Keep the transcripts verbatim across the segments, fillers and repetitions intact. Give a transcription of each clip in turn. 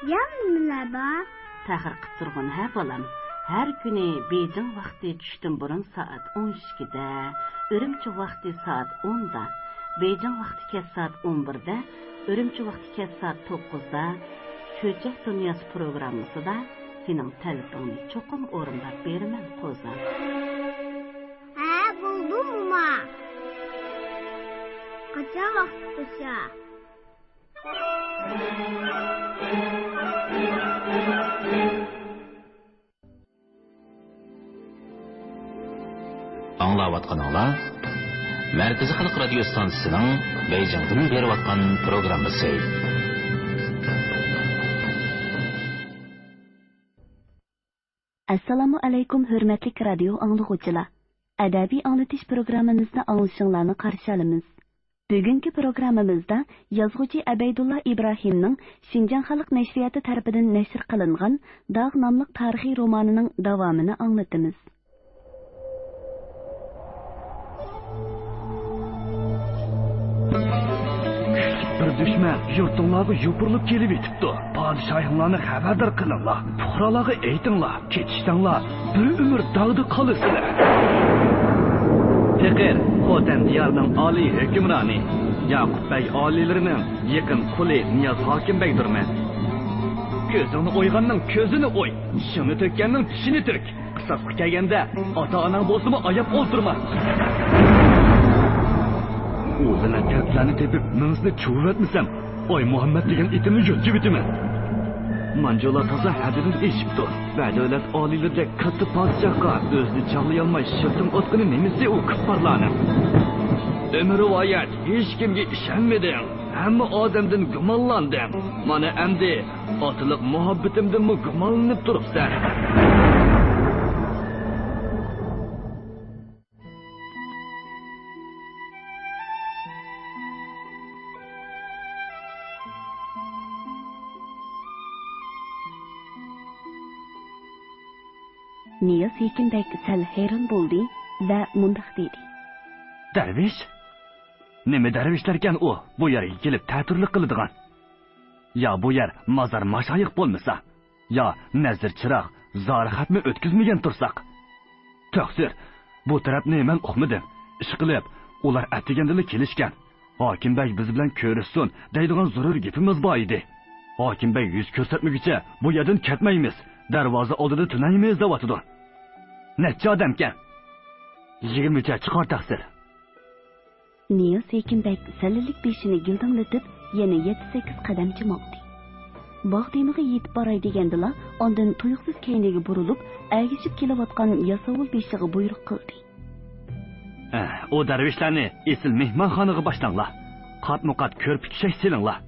يەنە نېمىلەر بار؟ تەخىر قىپ تۇرغىن ھە، بالام. ھەر كۈنى بېيجىڭ ۋاقتى چۈشتىن بۇرۇن سائەت ئون ئىككىدە، ئۈرۈمچى ۋاقتى سائەت ئوندا، بېيجىڭ ۋاقتى كەچ سائەت ئون بىردە، ئۈرۈمچى ۋاقتى كەچ سائەت توققۇزدا چۆچەك دۇنياسى پروگراممىسىدا سېنىڭ تەلىپىڭنى چوقۇم ئورۇنداپ بېرىمەن، قوزام. ھە، بولدى، موما. قاچان ۋاقىت بولسا. ئاڭلاۋاتقىنىڭلار مەركىزىي خەلق رادىيو ستانسىسىنىڭ بېيجىڭدىن بېرىۋاتقان پروگراممىسى. ئەسسالامۇ ئەلەيكۇم، ھۆرمەتلىك رادىيو ئاڭلىغۇچىلار! ئەدەبىي ئاڭلىتىش پروگراممىمىزنى ئاڭلىشىڭلارنى قارشى ئالىمىز. بۈگۈنكى پروگراممىمىزدا يازغۇچى ئەبەيدۇللا ئىبراھىمنىڭ شىنجاڭ خەلق نەشرىياتى تەرىپىدىن نەشر قىلىنغان داغ ناملىق تارىخىي رومانىنىڭ داۋامىنى ئاڭلىتىمىز. كۈچلۈك بىر دۈشمەن يۇرتۇڭلارغا يوپۇرۇلۇپ كېلىۋېتىپتۇ. پادىشاھىڭلارنى خەۋەردار قىلىڭلار. پۇقرالارغا ئېيتىڭلار، كېتىشتەڭلار بىر ئۆمۈر داغدا قالىسىلەر. پېقىر، خوتەن دىيارىنىڭ ئالىي ھۆكۈمرانى ياقۇپ بەگ ئالىيلىرىنىڭ يېقىن قۇلى نىياز ھاكىم بەگدۇرمەن. كۆزۈڭنى ئويغاننىڭ كۆزىنى ئوي، چىشىڭنى تۆككەننىڭ چىشىنى تۆك. قىساسقا كەلگەندە ئاتا-ئاناڭ بولسىمۇ ئاياپ ئولتۇرما. ئۇ لەنەت كەلپىلەرنى تېپىپ مېڭىسىنى چۇۋۇۋەتمىسەم، ئاي مۇھەممەد دېگەن ئېتىمنى يۆتكىۋېتىمەن. مانجۇلار تازا ھەددىدىن ئېشىپتۇ. بەدەۋلەت ئالىيلىرىدەك كاتتا پادىشاھقا ئۆزىنى چاغلىيالماي شىرتىڭ ئاتقىنى نېمىسى ئۇ كۇپپارلارنىڭ؟ ئۆمۈر رىۋايەت، ھېچكىمگە ئىشەنمىدىڭ. ھەممە ئادەمدىن گۇمانلاندىڭ. مانا ئەمدى ئاتىلىق مۇھەببىتىمدىنمۇ گۇمانلىنىپ تۇرۇپسەن. نىياز ھېكىم بەگ سەل ھەيران بولدى ۋە مۇنداق دېدى. دەرۋىش؟ نېمە دەرۋىشلەركەن ئۇ، بۇ يەرگە كېلىپ تەتۈرلۈك قىلىدىغان؟ يا بۇ يەر مازار ماشايىخ بولمىسا، يا نەزىر چىراغ، زارى خەتمە ئۆتكۈزمىگەن تۇرساق. تەقسىر، بۇ تەرەپنى مەن ئۇقمىدىم. ئىشقىلىپ، ئۇلار ئەتىگەندىلا كېلىشكەن. ھاكىم بەگ بىز بىلەن كۆرۈشسۇن دەيدىغان زۆرۈر گېپىمىز بار ئىدى. ھاكىم بەگ يۈز كۆرسەتمىگۈچە بۇ يەردىن كەتمەيمىز، دەرۋازا ئالدىدا تۈنەيمىز دەۋاتىدۇ. نەچچە ئادەمكەن؟ يىگىرمىچە، چىقار تەقسىر. نىياز ھېكىم بەگ سەللىلىك بېشىنى گىلدىڭلىتىپ، يەنە يەتتە-سەككىز قەدەمچە ماڭدى. باغ دېمىغا يېتىپ باراي دېگەندىلا، ئاندىن تۇيۇقسىز كەينىگە بۇرۇلۇپ، ئەگىشىپ كېلىۋاتقان ياساۋۇل بېشىغا بۇيرۇق قىلدى. ئە، ئۇ دەرۋىشلەرنى ئېسىل مېھمانخانىغا باشلاڭلار. قاتمۇ قات كۆرپە-تۆشەك سېلىڭلار.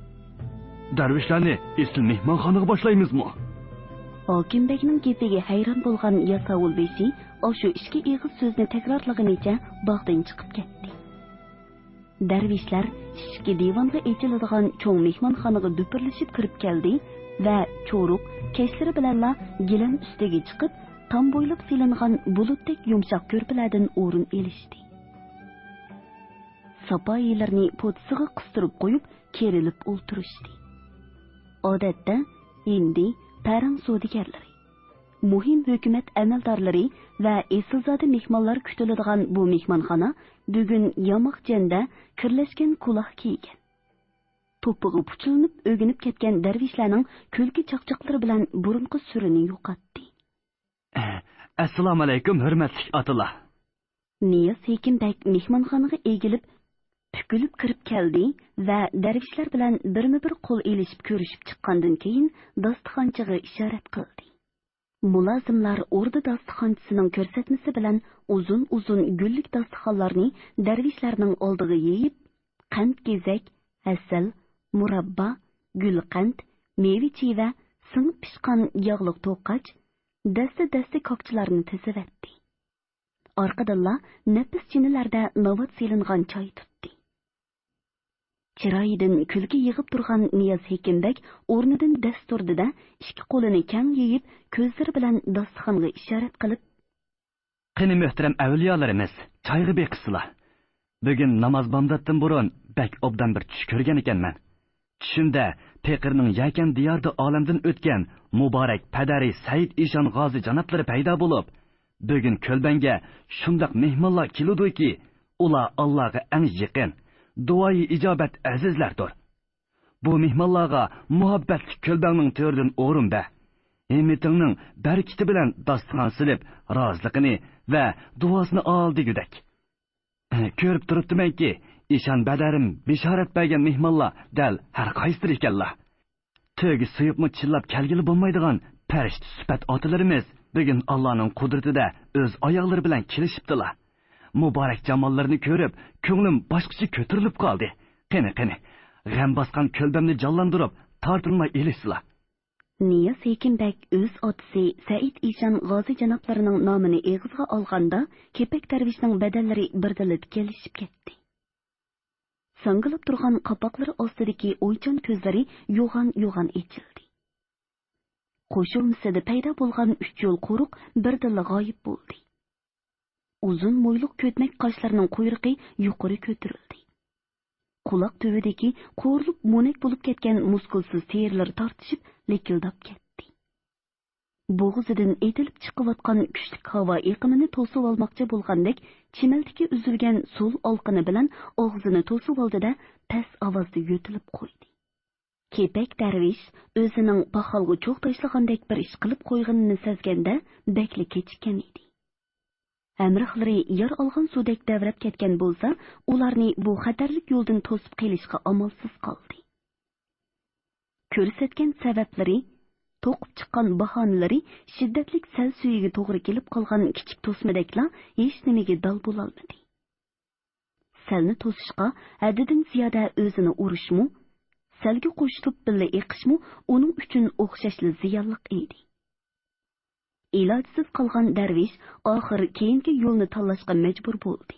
دەرۋىشلەرنى ئېسىل مېھمانخانىغا باشلايمىزمۇ؟ ھاكىم بەگنىڭ گېپىگە ھەيران بولغان ياساۋۇل بېشى ئاشۇ ئىككى ئېغىز سۆزنى تەكرارلىغىنىچە باغدىن چىقىپ كەتتى. دەرۋىشلەر ئىشىكى دىۋانغا ئېچىلىدىغان چوڭ مېھمانخانىغا دۈپۈرلىشىپ كىرىپ كەلدى ۋە چورۇق كەشلىرى بىلەنلا گىلەم ئۈستىگە چىقىپ، تام بويلاپ سېلىنغان بۇلۇتتەك يۇمشاق كۆرپىلەردىن ئورۇن ئېلىشتى. ساپايىلىرىنى پوتىسىغا قىستۇرۇپ قويۇپ، كېرىلىپ ئولتۇرۇشتى. ئادەتتە، ھىندى، پەرەڭ سودىگەرلىرى، مۇھىم ھۆكۈمەت ئەمەلدارلىرى ۋە ئېسىلزادە مېھمانلار كۈتۈلىدىغان بۇ مېھمانخانا بۈگۈن ياماق جەندە، كىرلەشكەن كۇلاھ كىيگەن، توپىغا پۇچىلىنىپ ئۆگىنىپ كەتكەن دەرۋىشلەرنىڭ كۈلكە چاقچاقلىرى بىلەن بۇرۇنقى سۈرىنى يوقاتتى. ئەسسالامۇئەلەيكۇم، ھۆرمەتلىك ئاتىلار! نىياز ھېكىم بەگ مېھمانخانىغا ئېگىلىپ، پۈكۈلۈپ كىرىپ كەلدى ۋە دەرۋىشلەر بىلەن بىرمۇبىر قول ئېلىشىپ كۆرۈشۈپ چىققاندىن كېيىن، داستىخانچىغا ئىشارەت قىلدى. مۇلازىملار ئوردا داستىخانچىسىنىڭ كۆرسەتمىسى بىلەن ئۇزۇن-ئۇزۇن گۈللۈك داستىخانلارنى دەرۋىشلەرنىڭ ئالدىغا يېيىپ، قەنت-گېزەك، ھەسەل، مۇراببا، گۈلقەنت، مېۋە-چىۋە، سىڭىپ پىشقان ياغلىق توقاچ، دەستە-دەستە كاكچىلارنى تىزىۋەتتى. ئارقىدىنلا نەپىس چىنىلەردە ناۋات سېلىنغان چاي تۇتتى. چىرايىدىن كۈلكە يېغىپ تۇرغان نىياز ھېكىم بەگ ئورنىدىن دەس تۇردى-دە، ئىككى قولىنى كەڭ يېيىپ، كۆزلىرى بىلەن داستىخانغا ئىشارەت قىلىپ، قېنى، مۆھتەرەم ئەۋلىيالىرىمىز، چايغا بېقىشسىلا. بۈگۈن ناماز بامداتتىن بۇرۇن بەك ئوبدان بىر چۈش كۆرگەن ئىكەنمەن. چۈشۈمدە پېقىرنىڭ يەكەن دىياردا ئالەمدىن ئۆتكەن مۇبارەك پەدەرى سەئىد ئىشان غازى جانابلىرى پەيدا بولۇپ، بۈگۈن كۆلبەڭگە شۇنداق مېھمانلار كېلىدۇكى، ئۇلار ئاللاغا ئەڭ يېقىن، دۇئايى ئىجابەت ئەزىزلەردۇر. بۇ مېھمانلارغا مۇھەببەتلىك كۆلبەڭنىڭ تۆرىدىن ئورۇن بەر. ھىممىتىڭنىڭ بەرىكىتى بىلەن داستىخان سېلىپ، رازىلىقىنى ۋە دۇئاسىنى ئال دېگۈدەك. كۆرۈپ تۇرۇپتىمەنكى، ئىشان بەدەرىم بېشارەت بەرگەن مېھمانلار دەل ھەر قايسىلىرى ئىكەنلا. تۆگە سۆيۈپمۇ چىللاپ كەلگىلى بولمايدىغان پەرىشتە سۈپەت ئاتىلىرىمىز بۈگۈن ئاللانىڭ قۇدرىتىدە ئۆز ئاياغلىرى بىلەن كېلىشىپتىلا. مۇبارەك جاماللىرىنى كۆرۈپ، كۆڭلۈم باشقىچە كۆتۈرۈلۈپ قالدى. قېنى، قېنى، غەم باسقان كۆلبەمنى جانلاندۇرۇپ، تارتىنماي ئېلىشسىلا. نىياز ھېكىم بەگ ئۆز ئاتىسى سەئىد ئىشان غازى جانابلىرىنىڭ نامىنى ئېغىزغا ئالغاندا، كېپەك دەرۋىشنىڭ بەدەنلىرى بىردىنلا تىكەنلىشىپ كەتتى. ساڭگىلاپ تۇرغان قاپاقلىرى ئاستىدىكى ئويچان كۆزلىرى يوغان-يوغان ئېچىلدى. قوشۇلمىسىدا پەيدا بولغان ئۈچ يول قورۇق بىردىنلا غايىب بولدى. ئۇزۇن مويلۇق كۆتمەك قاشلىرىنىڭ قۇيرۇقى يۇقىرى كۆتۈرۈلدى. قۇلاق تۈۋىدىكى قورۇلۇپ مونەك بولۇپ كەتكەن مۇسكۇلسىز تېرىلىرى تارتىشىپ لىكىلداپ كەتتى. بوغۇزىدىن ئېتىلىپ چىقىۋاتقان كۈچلۈك ھاۋا ئېقىمىنى توسۇۋالماقچى بولغاندەك، چىمەلتىكى ئۈزۈلگەن سول ئالقىنى بىلەن ئاغزىنى توسۇۋالدى-دە، پەس ئاۋازدا يۆتىلىپ قويدى. كېپەك دەرۋىش ئۆزىنىڭ پاخالغا چوغ تاشلىغاندەك بىر ئىش قىلىپ قويغىنىنى سەزگەندە، بەكلا كېچىككەن ئىدى. ھەمراھلىرى يار ئالغان سۇدەك دەۋرەپ كەتكەن بولسا، ئۇلارنى بۇ خەتەرلىك يولدىن توسۇپ قېلىشقا ئامالسىز قالدى. كۆرسەتكەن سەۋەبلىرى، توقۇپ چىققان باھانىلىرى شىددەتلىك سەل سۈيىگە توغرا كېلىپ قالغان كىچىك توسمىدەكلا ھېچنېمىگە دال بولالمىدى. سەلنى توسۇشقا ھەددىدىن زىيادە ئۆزىنى ئۇرۇشمۇ، سەلگە قوشۇلۇپ بىللە ئېقىشمۇ ئۇنىڭ ئۈچۈن ئوخشاشلا زىيانلىق ئىدى. ئىلاجسىز قالغان دەرۋىش ئاخىر كېيىنكى يولنى تاللاشقا مەجبۇر بولدى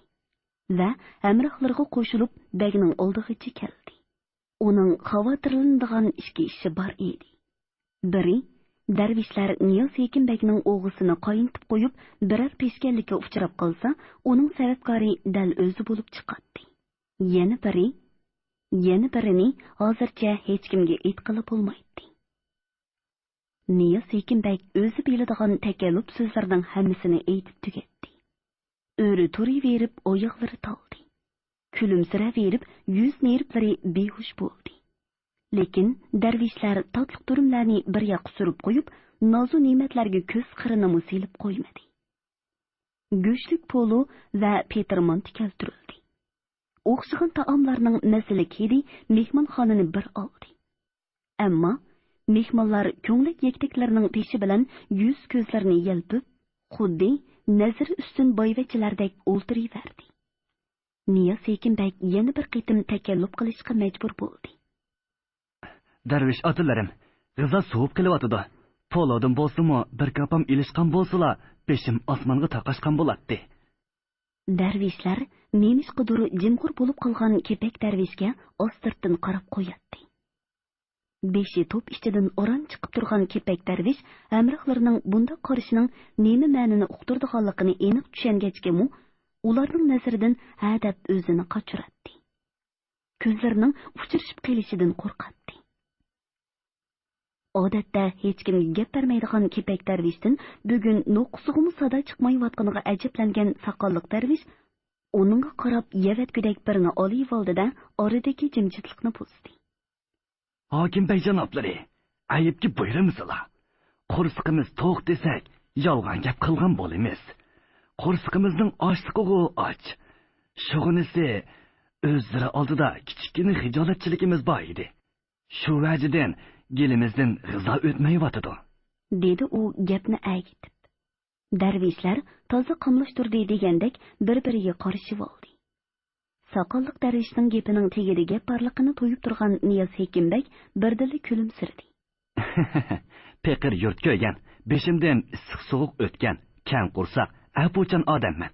ۋە ھەمراھلىرىغا قوشۇلۇپ بەگنىڭ ئالدىغىچە كەلدى. ئۇنىڭ خاۋاتىرلىنىدىغان ئىككى ئىشى بار ئىدى. بىرى، دەرۋىشلەر نىياز ھېكىم بەگنىڭ ئوغىسىنى قاينىتىپ قويۇپ، بىرەر پېشكەللىككە ئۇچراپ قالسا، ئۇنىڭ سەۋەبكارى دەل ئۆزى بولۇپ چىقاتتى. يەنە بىرى، يەنە بىرىنى ھازىرچە ھېچكىمگە ئېيتقىلى بولمايتتى. نىياز ھېكىم بەگ ئۆزى بىلىدىغان تەكەللۇپ سۆزلەرنىڭ ھەممىسىنى ئېيتىپ تۈگەتتى. ئۆرە تۇرۇۋېرىپ ئاياغلىرى تالدى. كۈلۈمسىرەۋېرىپ يۈز نېرۋلىرى بىھوش بولدى. لېكىن دەرۋىشلەر تاتلىق دۈرۈملەرنى بىر ياققا سۈرۈپ قويۇپ، نازۇ نېمەتلەرگە كۆز قىرىنىمۇ سېلىپ قويمىدى. گۆشلۈك پولۇ ۋە پېتىر مانتا كەلتۈرۈلدى. ئوخشىغان تائاملارنىڭ مەززىلىك ھىدى مېھمانخانىنى بىر ئالدى. ئەمما مېھمانلار كۆڭلەك يەكتەكلىرىنىڭ پېشى بىلەن يۈز-كۆزلىرىنى يەلپۈپ، خۇددى نەزىرى ئۈستۈن بايۋەچچىلەردەك ئولتۇرۇۋەردى. نىياز ھېكىم بەگ يەنە بىر قېتىم تەكەللۇپ قىلىشقا مەجبۇر بولدى. دەرۋىش ئاتىلىرىم، غىزا سوۋۇپ قېلىۋاتىدۇ. پولۇدىن بولسىمۇ بىر كاپام ئېلىشقان بولسىلا، بېشىم ئاسمانغا تاقاشقان بولاتتى. دەرۋىشلەر نېمىشقىدۇر جىمغۇر بولۇپ قالغان كېپەك دەرۋىشكە ئاستىرتتىن قاراپ قوياتتى. بېشى توپ ئىچىدىن ئاران چىقىپ تۇرغان كېپەك دەرۋىش ھەمراھلىرىنىڭ بۇنداق قارىشىنىڭ نېمە مەنىنى ئۇقتۇرىدىغانلىقىنى ئېنىق چۈشەنگەچكىمۇ، ئۇلارنىڭ نەزىرىدىن ھەدەپ ئۆزىنى قاچۇراتتى. كۆزلىرىنىڭ ئۇچرىشىپ قېلىشىدىن قورقاتتى. ئادەتتە ھېچكىمگە گەپ بەرمەيدىغان كېپەك دەرۋىشتىن بۈگۈن نوقۇسىغىمۇ سادا چىقمايۋاتقىنىغا ئەجەبلەنگەن ساقاللىق دەرۋىش ئۇنىڭغا قاراپ يەۋەتكۈدەك بىرنى ئالىۋالدى-دە، ئارىدىكى جىمجىتلىقنى بۇزدى. ھاكىم بەگ جانابلىرى، ئەيىبكە بۇيرۇمىسىلا. قورسىقىمىز توق دېسەك، يالغان گەپ قىلغان بولىمىز. قورسىقىمىزنىڭ ئاچلىقىغۇ ئاچ. شۇغىنىسى، ئۆزلىرى ئالدىدا كىچىككىنە خىجالەتچىلىكىمىز بار ئىدى. شۇ ۋەجىدىن گېلىمىزدىن غىزا ئۆتمەيۋاتىدۇ. دېدى ئۇ گەپنى ئەگىتىپ. دەرۋىشلەر تازا قاملاشتۇردى دېگەندەك بىر-بىرىگە قارىشىۋالدى. ساقاللىق دەرۋىشنىڭ گېپىنىڭ تېگىدە گەپ بارلىقىنى تۇيۇپ تۇرغان نىياز ھېكىم بەگ بىردىنلا كۈلۈمسىرىدى. پېقىر يۇرت كۆرگەن، بېشىمدىن ئىسسىق سوغۇق ئۆتكەن، كەڭ قورساق، ئەپۇچان ئادەممەن.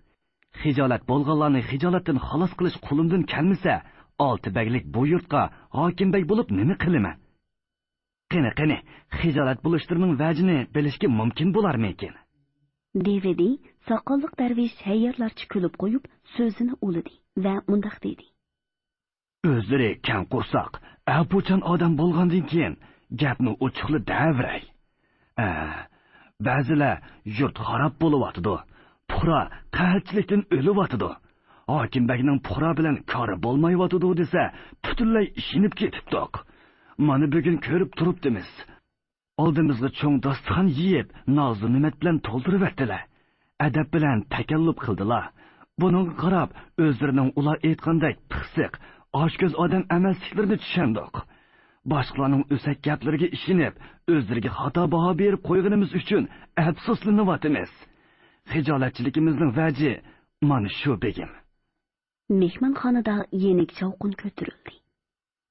خىجالەت بولغانلارنى خىجالەتتىن خالاس قىلىش قولۇمدىن كەلمىسە، ئالتە بەگلىك بۇ يۇرتقا ھاكىم بەگ بولۇپ نېمە قىلىمەن؟ قېنى، قېنى، خىجالەت بولۇشلىرىنىڭ ۋەجىنى بىلىشكە مۇمكىن بولارمىكىن؟ دېۋىدى. ساقاللىق دەرۋىش ھەييارلارچە كۈلۈپ قويۇپ، سۆزىنى ئۇلىدى ۋە مۇنداق دېدى. ئۆزلىرى كەڭ قورساق، ئەپۇچان ئادەم بولغاندىن كېيىن گەپنى ئوچۇقلا دەۋېرەي. ئە، بەزىلەر يۇرت خاراب بولۇۋاتىدۇ، پۇقرا قەھەتچىلىكتىن ئۆلۈۋاتىدۇ. ھاكىم بەگنىڭ پۇقرا بىلەن كارى بولمايۋاتىدۇ دېسە، پۈتۈنلەي ئىشىنىپ كېتىپتۇق. مانا بۈگۈن كۆرۈپ تۇرۇپتىمىز. ئالدىمىزغا چوڭ داستىخان يېيىپ، نازۇ نېمەت بىلەن تولدۇرۇۋەتتىلە. ئەدەپ بىلەن تەكەللۇپ قىلدىلا. بۇنىڭغا قاراپ، ئۆزلىرىنىڭ ئۇلار ئېيتقاندەك پىخسىق، ئاچكۆز ئادەم ئەمەسلىكلىرىنى چۈشەندۇق. باشقىلارنىڭ ئۆسەك گەپلىرىگە ئىشىنىپ، ئۆزلىرىگە خاتا باھا بېرىپ قويغىنىمىز ئۈچۈن ئەپسۇسلىنىۋاتىمىز. خىجالەتچىلىكىمىزنىڭ ۋەجى مانا شۇ، بېگىم. مېھمانخانىدا يېنىك شاۋقۇن كۆتۈرۈلدى.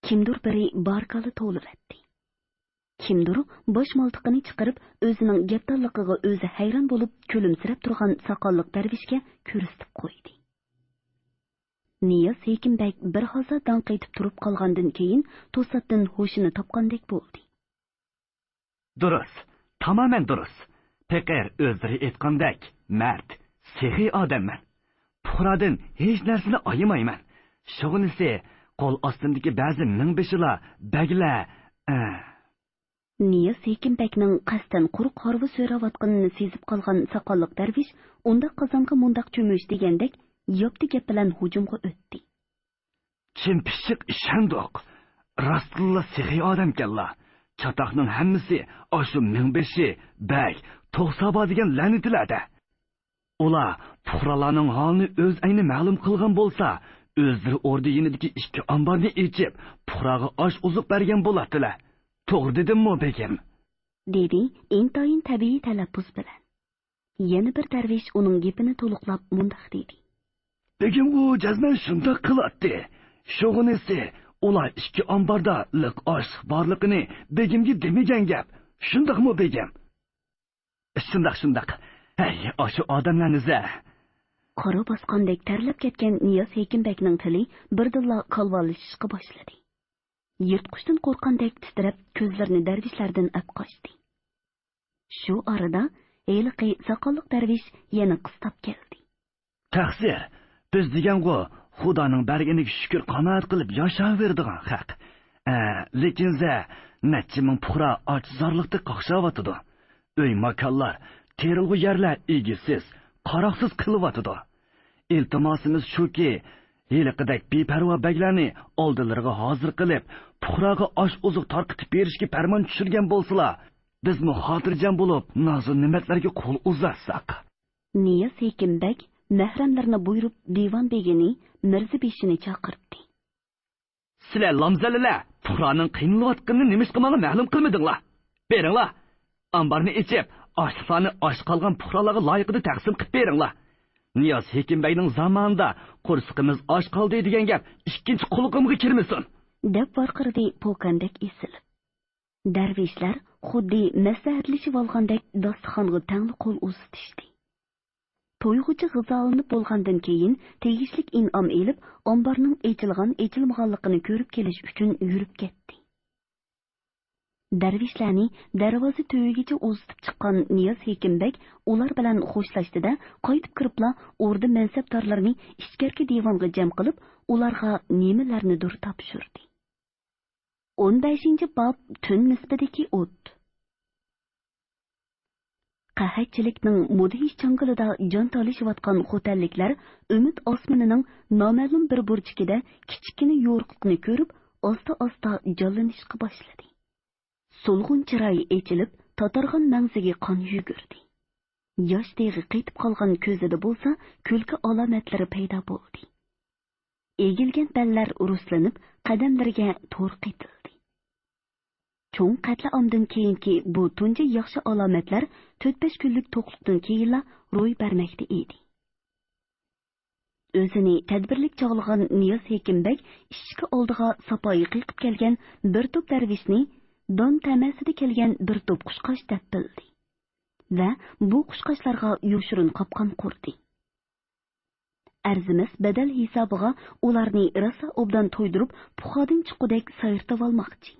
كىمدۇر بىرى باركالا توۋلىۋەتتى. كىمدۇر باش مالتىقىنى چىقىرىپ، ئۆزىنىڭ گەپدانلىقىغا ئۆزى ھەيران بولۇپ، كۈلۈمسىرەپ تۇرغان ساقاللىق دەرۋىشكە كۆرسىتىپ قويدى. نىياز ھېكىم بەگ بىر ھازا داڭ قېتىپ تۇرۇپ قالغاندىن كېيىن، توساتتىن ھوشىنى تاپقاندەك بولدى. دۇرۇس، تامامەن دۇرۇس. پېقىر ئۆزلىرى ئېيتقاندەك، مەرد، سېخىي ئادەممەن. پۇقرادىن ھېچ نەرسىنى ئايىمايمەن. شۇغىنىسى، قول ئاستىمدىكى بەزى مىڭبېشىلار، بەگلەر، ئە. نىياز ھېكىم بەگنىڭ قەستەن قۇرۇق ھارۋا سۆرەۋاتقىنىنى سېزىپ قالغان ساقاللىق دەرۋىش ئۇنداق قازانغا مۇنداق چۆمۈچ دېگەندەك ياپتى گەپ بىلەن ھۇجۇمغا ئۆتتى. چىم پىششىق ئىشەندۇق. راستتىنلا سېخىي ئادەمكەنلا. چاتاقنىڭ ھەممىسى ئاشۇ مىڭبېشى، بەگ، توغسابا دېگەن لەنىتىلەردە. ئۇلار پۇقرالارنىڭ ھالىنى ئۆز ئەينى مەلۇم قىلغان بولسا، ئۆزلىرى ئوردا يېنىدىكى ئىككى ئامبارنى ئېچىپ، پۇقراغا ئاش-ئوزۇق بەرگەن بولاتتىلە. توغرا دېدىممۇ، بېگىم؟ دېدى ئىنتايىن تەبىئىي تەلەپپۇز بىلەن. يەنە بىر دەرۋىش ئۇنىڭ گېپىنى تولۇقلاپ مۇنداق دېدى. بېگىم ئۇ جەزمەن شۇنداق قىلاتتى. شۇغىنىسى، ئۇلار ئىككى ئامباردا لىق ئاشلىق بارلىقىنى بېگىمگە دېمىگەن گەپ. شۇنداقمۇ، بېگىم؟ شۇنداق، شۇنداق. ھەي، ئاشۇ ئادەملەرنى زە. قارا باسقاندەك تەرلەپ كەتكەن نىياز ھېكىم بەگنىڭ تىلى بىردىنلا كالۋالىشىشقا باشلىدى. يىرتقۇچتىن قورققاندەك تىترەپ، كۆزلىرىنى دەرۋىشلەردىن ئەپ قاچتى. شۇ ئارىدا ھېلىقى ساقاللىق دەرۋىش يەنە قىستاپ كەلدى. تەقسىر، بىز دېگەنغۇ خۇدانىڭ بەرگىنىگە شۈكۈر قانائەت قىلىپ ياشاۋېرىدىغان خەق. ئە، لېكىن زە، نەچچە مىڭ پۇقرا ئاچ-زارلىقتا قاقشاۋاتىدۇ. ئۆي-ماكانلار، تېرىلغۇ يەرلەر ئىگىسىز، قاراقسىز قېلىۋاتىدۇ. ئىلتىماسىمىز شۇكى، ھېلىقىدەك بىپەرۋا بەگلەرنى ئالدىلىرىغا ھازىر قىلىپ، پۇقراغا ئاش-ئوزۇق تارقىتىپ بېرىشكە پەرمان چۈشۈرگەن بولسىلا، بىزمۇ خاتىرجەم بولۇپ، نازۇ نېمەتلەرگە قول ئۇزاتساق. نىياز ھېكىم بەگ مەھرەملىرىنى بۇيرۇپ، دىۋان بېگىنى، مىرزا بېشىنى چاقىرتتى. سىلەر لامزەللىلەر پۇقرانىڭ قىينىلىۋاتقىنىنى نېمىشقا ماڭا مەلۇم قىلمىدىڭلار؟ بېرىڭلار، ئامبارنى ئېچىپ، ئاشلىقلارنى ئاچ قالغان پۇقرالارغا لايىقىدا تەقسىم قىلىپ بېرىڭلار. نىياز ھېكىم بەگنىڭ زامانىدا قورسىقىمىز ئاچ قالدى دېگەن گەپ ئىككىنچى قۇلىقىمغا كىرمىسۇن! دەپ ۋارقىرىدى پوكاندەك ئېسىلىپ. دەرۋىشلەر خۇددى مەسلىھەتلىشىۋالغاندەك داستىخانغا تەڭلا قول ئۇزىتىشتى. تويغۇچى غىزالىنىپ بولغاندىن كېيىن، تېگىشلىك ئىنئام ئېلىپ، ئامبارنىڭ ئېچىلغان-ئېچىلمىغانلىقىنى كۆرۈپ كېلىش ئۈچۈن يۈرۈپ كەتتى. دەرۋىشلەرنى دەرۋازا تۈۋىگىچە ئۇزىتىپ چىققان نىياز ھېكىم بەگ ئۇلار بىلەن خوشلاشتى-دە، قايتىپ كىرىپلا ئوردا مەنسەپدارلىرىنى ئىچكەرىكى دىۋانغا جەم قىلىپ، ئۇلارغا نېمىلەرنىدۇر تاپشۇردى. ئون بەشىنچى باب، تۈن نىسپىدىكى ئوت. قەھەتچىلىكنىڭ مۇدھىش چاڭگىلىدا جان تالىشىۋاتقان خوتەنلىكلەر ئۈمىد ئاسمىنىنىڭ نامەلۇم بىر بۇرجىكىدە كىچىككىنە يورۇقلۇقنى كۆرۈپ، ئاستا-ئاستا جانلىنىشقا باشلىدى. سولغۇن چىرايى ئېچىلىپ، تاتارغان مەڭزىگە قان يۈگۈردى. ياش تېغى قېتىپ قالغان كۆزىدە بولسا كۈلكە ئالامەتلىرى پەيدا بولدى. ئېگىلگەن بەللەر رۇسلىنىپ، قەدەملىرىگە تور قېتىلدى. چوڭ قەتلىئامدىن كېيىنكى بۇ تۇنجى ياخشى ئالامەتلەر تۆت-بەش كۈنلۈك توقلۇقتىن كېيىنلا روي بەرمەكتە ئىدى. ئۆزىنى تەدبىرلىك چاغلىغان نىياز ھېكىم بەگ ئىشىكى ئالدىغا ساپايى قېقىپ كەلگەن بىر توپ دەرۋىشنى دان تەمەسىدە كەلگەن بىر توپ قۇشقاچ دەپ بىلدى ۋە بۇ قۇشقاچلارغا يوشۇرۇن قاپقان قۇردى. ئەرزىمەس بەدەل ھېسابىغا ئۇلارنى راسا ئوبدان تويدۇرۇپ، پۇخادىن چىققۇدەك سايرىتىۋالماقچى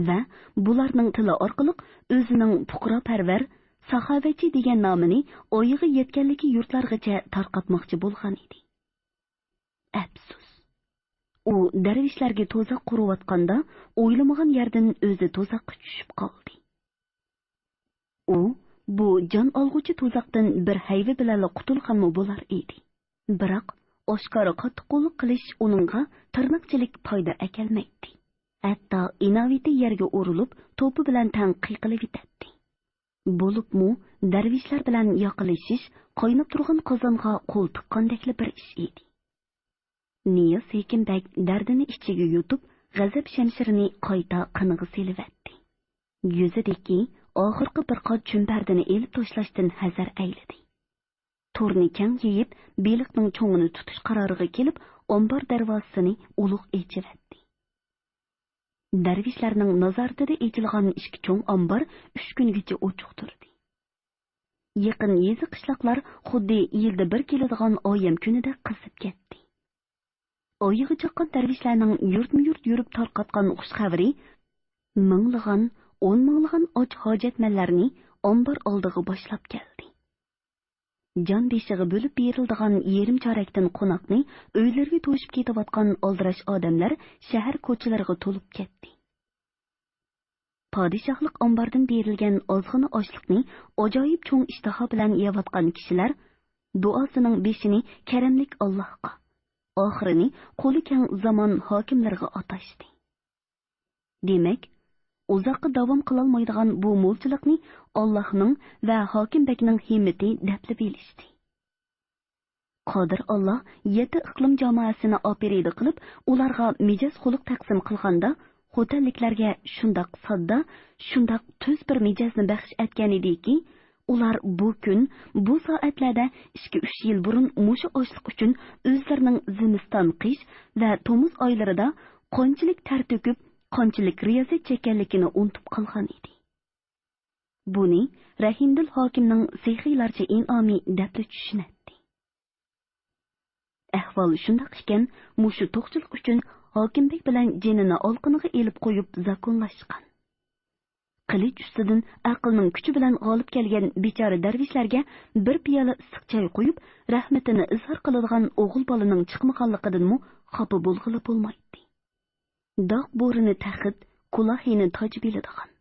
ۋە بۇلارنىڭ تىلى ئارقىلىق ئۆزىنىڭ پۇقراپەرۋەر، ساخاۋەتچى دېگەن نامىنى ئايىغى يەتكەنلىكى يۇرتلارغىچە تارقاتماقچى بولغان ئىدى. ئەپسۇس! ئۇ دەرۋىشلەرگە تۇزاق قۇرۇۋاتقاندا، ئويلىمىغان يەردىن ئۆزى تۇزاققا چۈشۈپ قالدى. ئۇ بۇ جان ئالغۇچى تۇزاقتىن بىر ھەيۋە بىلەنلا قۇتۇلغانمۇ بولار ئىدى. بىراق ئاشكارا قاتتىققوللۇق قىلىش ئۇنىڭغا تىرناقچىلىك پايدا ئەكەلمەيتتى. ھەتتا ئىناۋىتى يەرگە ئۇرۇلۇپ، توپا بىلەن تەڭ قىيقىلىۋېتەتتى. بولۇپمۇ دەرۋىشلەر بىلەن ياقىلىشىش قايناپ تۇرغان قازانغا قول تىققاندەكلا بىر ئىش ئىدى. نىياز ھېكىم بەگ دەردىنى ئىچىگە يۇتۇپ، غەزەپ شەمشىرىنى قايتا قىنىغا سېلىۋەتتى. يۈزىدىكى ئاخىرقى بىر قات چۈمپەردىنى ئېلىپ تاشلاشتىن ھەزەر ئەيلىدى. تورنى كەڭ يېيىپ، بېلىقنىڭ چوڭىنى تۇتۇش قارارىغا كېلىپ، ئامبار دەرۋازىسىنى ئۇلۇغ ئېچىۋەتتى. دەرۋىشلەرنىڭ نازارىتىدە ئېچىلغان ئىككى چوڭ ئامبار ئۈچ كۈنگىچە ئوچۇق تۇردى. يېقىن يېزا-قىشلاقلار خۇددى يىلدا بىر كېلىدىغان ئايەم كۈنىدەك قىزىپ كەتتى. ئايىغى چاققان دەرۋىشلەرنىڭ يۇرتمۇ-يۇرت يۈرۈپ تارقاتقان خۇش خەۋىرى مىڭلىغان، ئون مىڭلىغان ئاچ ھاجەتمەنلەرنى ئامبار ئالدىغا باشلاپ كەلدى. جان بېشىغا بۆلۈپ بېرىلىدىغان يېرىم چارەكتىن قوناقنى ئۆيلىرىگە توشۇپ كېتىۋاتقان ئالدىراش ئادەملەر شەھەر كوچىلىرىغا تولۇپ كەتتى. پادىشاھلىق ئامباردىن بېرىلگەن ئازغىنە ئاشلىقنى ئاجايىپ چوڭ ئىشتىھا بىلەن يەۋاتقان كىشىلەر دۇئاسىنىڭ بېشىنى كەرەملىك ئاللاھقا، ئاخىرىنى قولى كەڭ زامان ھاكىملىرىغا ئاتاشتى. دېمەك، ئۇزاققا داۋام قىلالمايدىغان بۇ مولچىلىقنى ئاللاھنىڭ ۋە ھاكىم بەگنىڭ ھىممىتى دەپلا بىلىشتى. قادىر ئاللاھ يەتتە ئىقلىم جامائەسىنى ئاپىرىدە قىلىپ، ئۇلارغا مىجەز خۇلق تەقسىم قىلغاندا، خوتەنلىكلەرگە شۇنداق ساددا، شۇنداق تۈز بىر مىجەزنى بەخش ئەتكەن ئىدىكى، ئۇلار بۇ كۈن، بۇ سائەتلەردە ئىككى-ئۈچ يىل بۇرۇن مۇشۇ ئاشلىق ئۈچۈن ئۆزلىرىنىڭ زىمىستان قىش ۋە تومۇز ئايلىرىدا قانچىلىك تەر تۆكۈپ، قانچىلىك رىيازەت چەككەنلىكىنى ئۇنتۇپ قالغان ئىدى. بۇنى رەھىمدىل ھاكىمنىڭ سېخىيلارچە ئىنئامى دەپلا چۈشىنەتتى. ئەھۋال شۇنداق ئىكەن، مۇشۇ توقچىلىق ئۈچۈن ھاكىم بەگ بىلەن جېنىنى ئالىقىنىغا ئېلىپ قويۇپ زاكونلاشقان. قىلىچ ئۈستىدىن ئەقىلنىڭ كۈچى بىلەن غالىب كەلگەن بىچارە دەرۋىشلەرگە بىر پىيالە ئىسسىق چاي قۇيۇپ، رەھمىتىنى ئىزھار قىلىدىغان ئوغۇل بالىنىڭ چىقمىغانلىقىدىنمۇ خاپا بولغىلى بولمايتتى. داغ بورىنى تەخت، كۇلاھىنى تاج بىلىدىغان،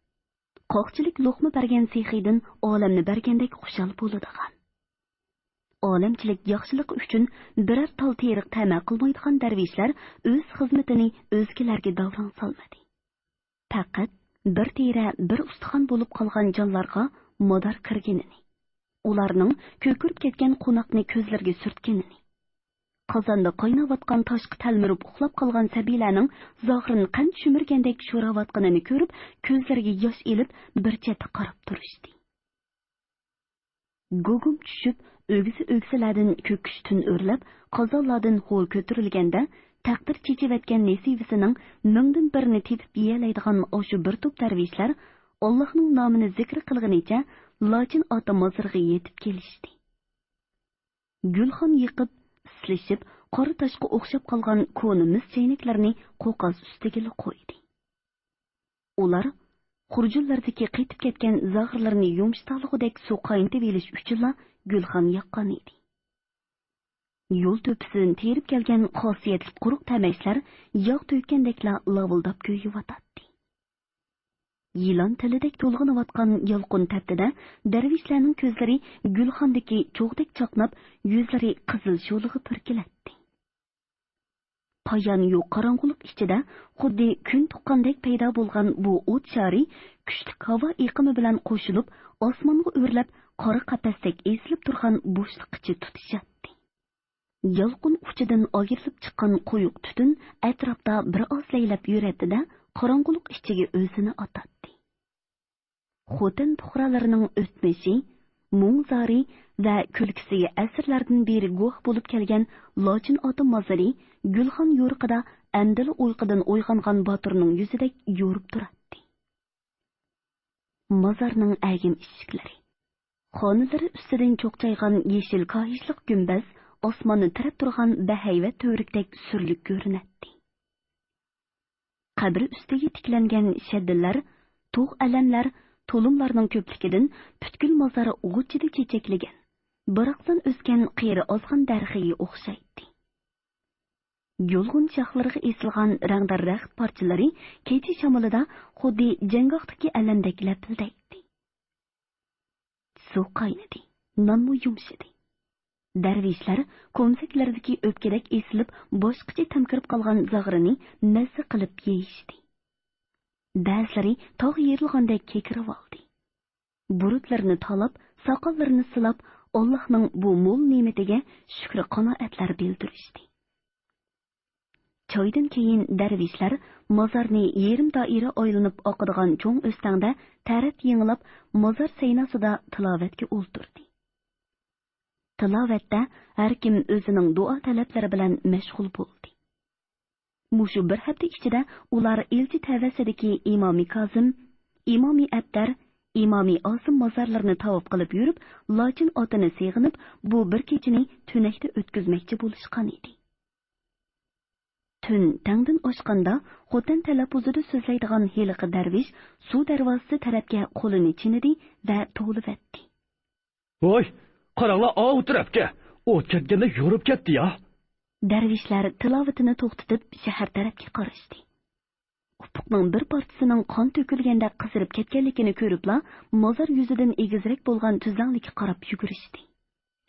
قاقچىلىك لوقما بەرگەن سېخىيدىن ئالەمنى بەرگەندەك خۇشال بولىدىغان، ئالەمچىلىك ياخشىلىقى ئۈچۈن بىرەر تال تېرىق تەمە قىلمايدىغان دەرۋىشلەر ئۆز خىزمىتىنى ئۆزگىلەرگە داۋراڭ سالمىدى. پەقەت بىر تېرە، بىر ئۇستىخان بولۇپ قالغان جانلارغا مادار كىرگىنىنى، ئۇلارنىڭ كۆكىرىپ كەتكەن قوناقنى كۆزلىرىگە سۈرتكىنىنى، قازاندا قايناۋاتقان تاشقا تەلمۈرۈپ ئۇخلاپ قالغان سەبىيلەرنىڭ زاغرىنى قەنت شۈمۈرگەندەك شوراۋاتقىنىنى كۆرۈپ، كۆزلىرىگە ياش ئېلىپ، بىر چەتتە قاراپ تۇرۇشتى. گۇگۇم چۈشۈپ، ئۆگزە-ئۆگزىلەردىن كۆك تۈتۈن ئۆرلەپ، قازانلاردىن ھور كۆتۈرۈلگەندە، تەقدىر چېچىۋەتكەن نېسىۋىسىنىڭ مىڭدىن بىرىنى تېپىپ يېيەلەيدىغان ئاشۇ بىر توپ دەرۋىشلەر ئاللاھنىڭ نامىنى زىكىر قىلغىنىچە لاچىن ئاتا مازىرىغا يېتىپ كېلىشتى. گۈلخان يېقىپ، ئىسلىشىپ، قارا تاشقا ئوخشاپ قالغان كونا مىس چەينەكلىرىنى قوقاز ئۈستىگىلا قويدى. ئۇلار خۇرجۇنلىرىدىكى قېتىپ كەتكەن زاغرىلىرىنى يۇمشىتالىغۇدەك سۇ قاينىتىۋېلىش ئۈچۈنلا گۈلخان ياققان ئىدى. يول تۆپىسىدىن تېرىپ كەلگەن خاسىيەتلىك قۇرۇق تەمەچلەر ياغ تۆككەندەكلا لاۋۇلداپ كۆيۈۋاتاتتى. يىلان تىلىدەك تولغىنىۋاتقان يالقۇن تەپتىدە دەرۋىشلەرنىڭ كۆزلىرى گۈلخاندىكى چوغدەك چاقناپ، يۈزلىرى قىزىل شولىغا پۈركىلەتتى. پايانى يوق قاراڭغۇلۇق ئىچىدە خۇددى كۈن تۇغقاندەك پەيدا بولغان بۇ ئوت شارى كۈچلۈك ھاۋا ئېقىمى بىلەن قوشۇلۇپ، ئاسمانغا ئۆرلەپ، قارا قەپەستەك ئېزىلىپ تۇرغان بوشلۇققىچە تۇتىشاتتى. يالقۇن ئۇچىدىن ئايرىلىپ چىققان قويۇق تۈتۈن ئەتراپتا بىر ئاز لەيلەپ يۈرەتتى-دە، قاراڭغۇلۇق ئىچىگە ئۆزىنى ئاتاتتى. خوتەن پۇقرالىرىنىڭ ئۆتمۈشى، مۇڭ-زارى ۋە كۈلكىسىگە ئەسىرلەردىن بېرى گۇۋاھ بولۇپ كەلگەن لاچىن ئاتا مازىرى گۈلخان يورۇقىدا ئەمدىلا ئۇيقۇدىن ئويغانغان باتۇرنىڭ يۈزىدەك يورۇپ تۇراتتى. مازارنىڭ ئەگىم ئىشىكلىرى، خانىلىرى ئۈستىدىن چوقچايغان يېشىل كاھىشلىق گۈمبەز ئاسماننى تىرەپ تۇرغان بەھەيۋەت تۈۋرۈكتەك سۈرلۈك كۆرۈنەتتى. قەبرە ئۈستىگە تىكلەنگەن شەددىلەر، تۇغ ئەلەملەر، تۇلۇملارنىڭ كۆپلۈكىدىن پۈتكۈل مازار غۇچچىدە چېچەكلىگەن، بىراقسان ئۆسكەن قېرى ئازغان دەرىخىگە ئوخشايتتى. يۇلغۇن شاخلىرىغا ئېسىلغان رەڭدار رەخت پارچىلىرى كېچە شامىلىدا خۇددى جەڭگاھتىكى ئەلەمدەك لەپىلدەيتتى. سۇ قاينىدى، نانمۇ يۇمشىدى. دەرۋىشلەر كومزەكلىرىدىكى ئۆپكىدەك ئېسىلىپ، باشقىچە تەمكىرىپ قالغان زاغرىنى مەززە قىلىپ يېيىشتى. بەزىلىرى تاغ يېرىلغاندەك كېكىرىۋالدى. بۇرۇتلىرىنى تالاپ، ساقاللىرىنى سىلاپ، ئاللاھنىڭ بۇ مول نېمىتىگە شۈكرى قانائەتلەر بىلدۈرۈشتى. چايدىن كېيىن دەرۋىشلەر مازارنى يېرىم دائىرە ئايلىنىپ ئاقىدىغان چوڭ ئۆستەڭدە تەرەت يېڭىلاپ، مازار سەيناسىدا تىلاۋەتكە ئولتۇردى. تىلاۋەتتە ھەر كىم ئۆزىنىڭ دۇئا تەلەپلىرى بىلەن مەشغۇل بولدى. مۇشۇ بىر ھەپتە ئىچىدە ئۇلار ئىلچى تەۋەسىدىكى ئىمامى كازىم، ئىمامى ئەبدەر، ئىمامى ئاسىم مازارلىرىنى تاۋاپ قىلىپ يۈرۈپ، لاچىن ئاتىنى سېغىنىپ، بۇ بىر كېچىنى تۈنەكتە ئۆتكۈزمەكچى بولۇشقان ئىدى. تۈن تەڭدىن ئاشقاندا، خوتەن تەلەپپۇزىدا سۆزلەيدىغان ھېلىقى دەرۋىش سۇ دەرۋازىسى تەرەپكە قولىنى چىنىدى ۋە توۋلىۋەتتى. ۋاي، قاراڭلار ئاۋۇ تەرەپكە، ئوت كەتكەندە يورۇپ كەتتى يا. دەرۋىشلەر تىلاۋىتىنى توختىتىپ، شەھەر تەرەپكە قاراشتى. ئۇپۇقنىڭ بىر پارچىسىنىڭ قان تۆكۈلگەندەك قىزىرىپ كەتكەنلىكىنى كۆرۈپلا، مازار يۈزىدىن ئېگىزرەك بولغان تۈزلەڭلىككە قاراپ يۈگۈرۈشتى.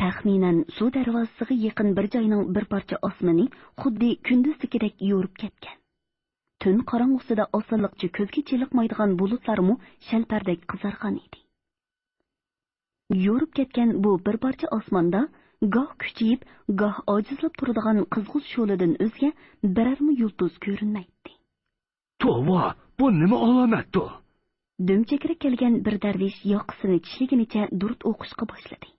تەخمىنەن، سۇ دەرۋازىسىغا يېقىن بىر جاينىڭ بىر پارچە ئاسمىنى خۇددى كۈندۈزدىكىدەك يورۇپ كەتكەن. تۈن قاراڭغۇسىدا ئاسانلىقچە كۆزگە چېلىقمايدىغان بۇلۇتلارمۇ شەلپەردەك قىزارغان ئىدى. يورۇپ كەتكەن بۇ بىر پارچە ئاسماندا گاھ كۈچىيىپ، گاھ ئاجىزلاپ تۇرىدىغان قىزغۇچ شولىدىن ئۆزگە بىرەرمۇ يۇلتۇز كۆرۈنمەيتتى. توۋا، بۇ نېمە ئالامەتتۇ؟ دۈمچەكرەك كەلگەن بىر دەرۋىش ياقىسىنى چىشلىگىنىچە دۇرۇت ئوقۇشقا باشلىدى.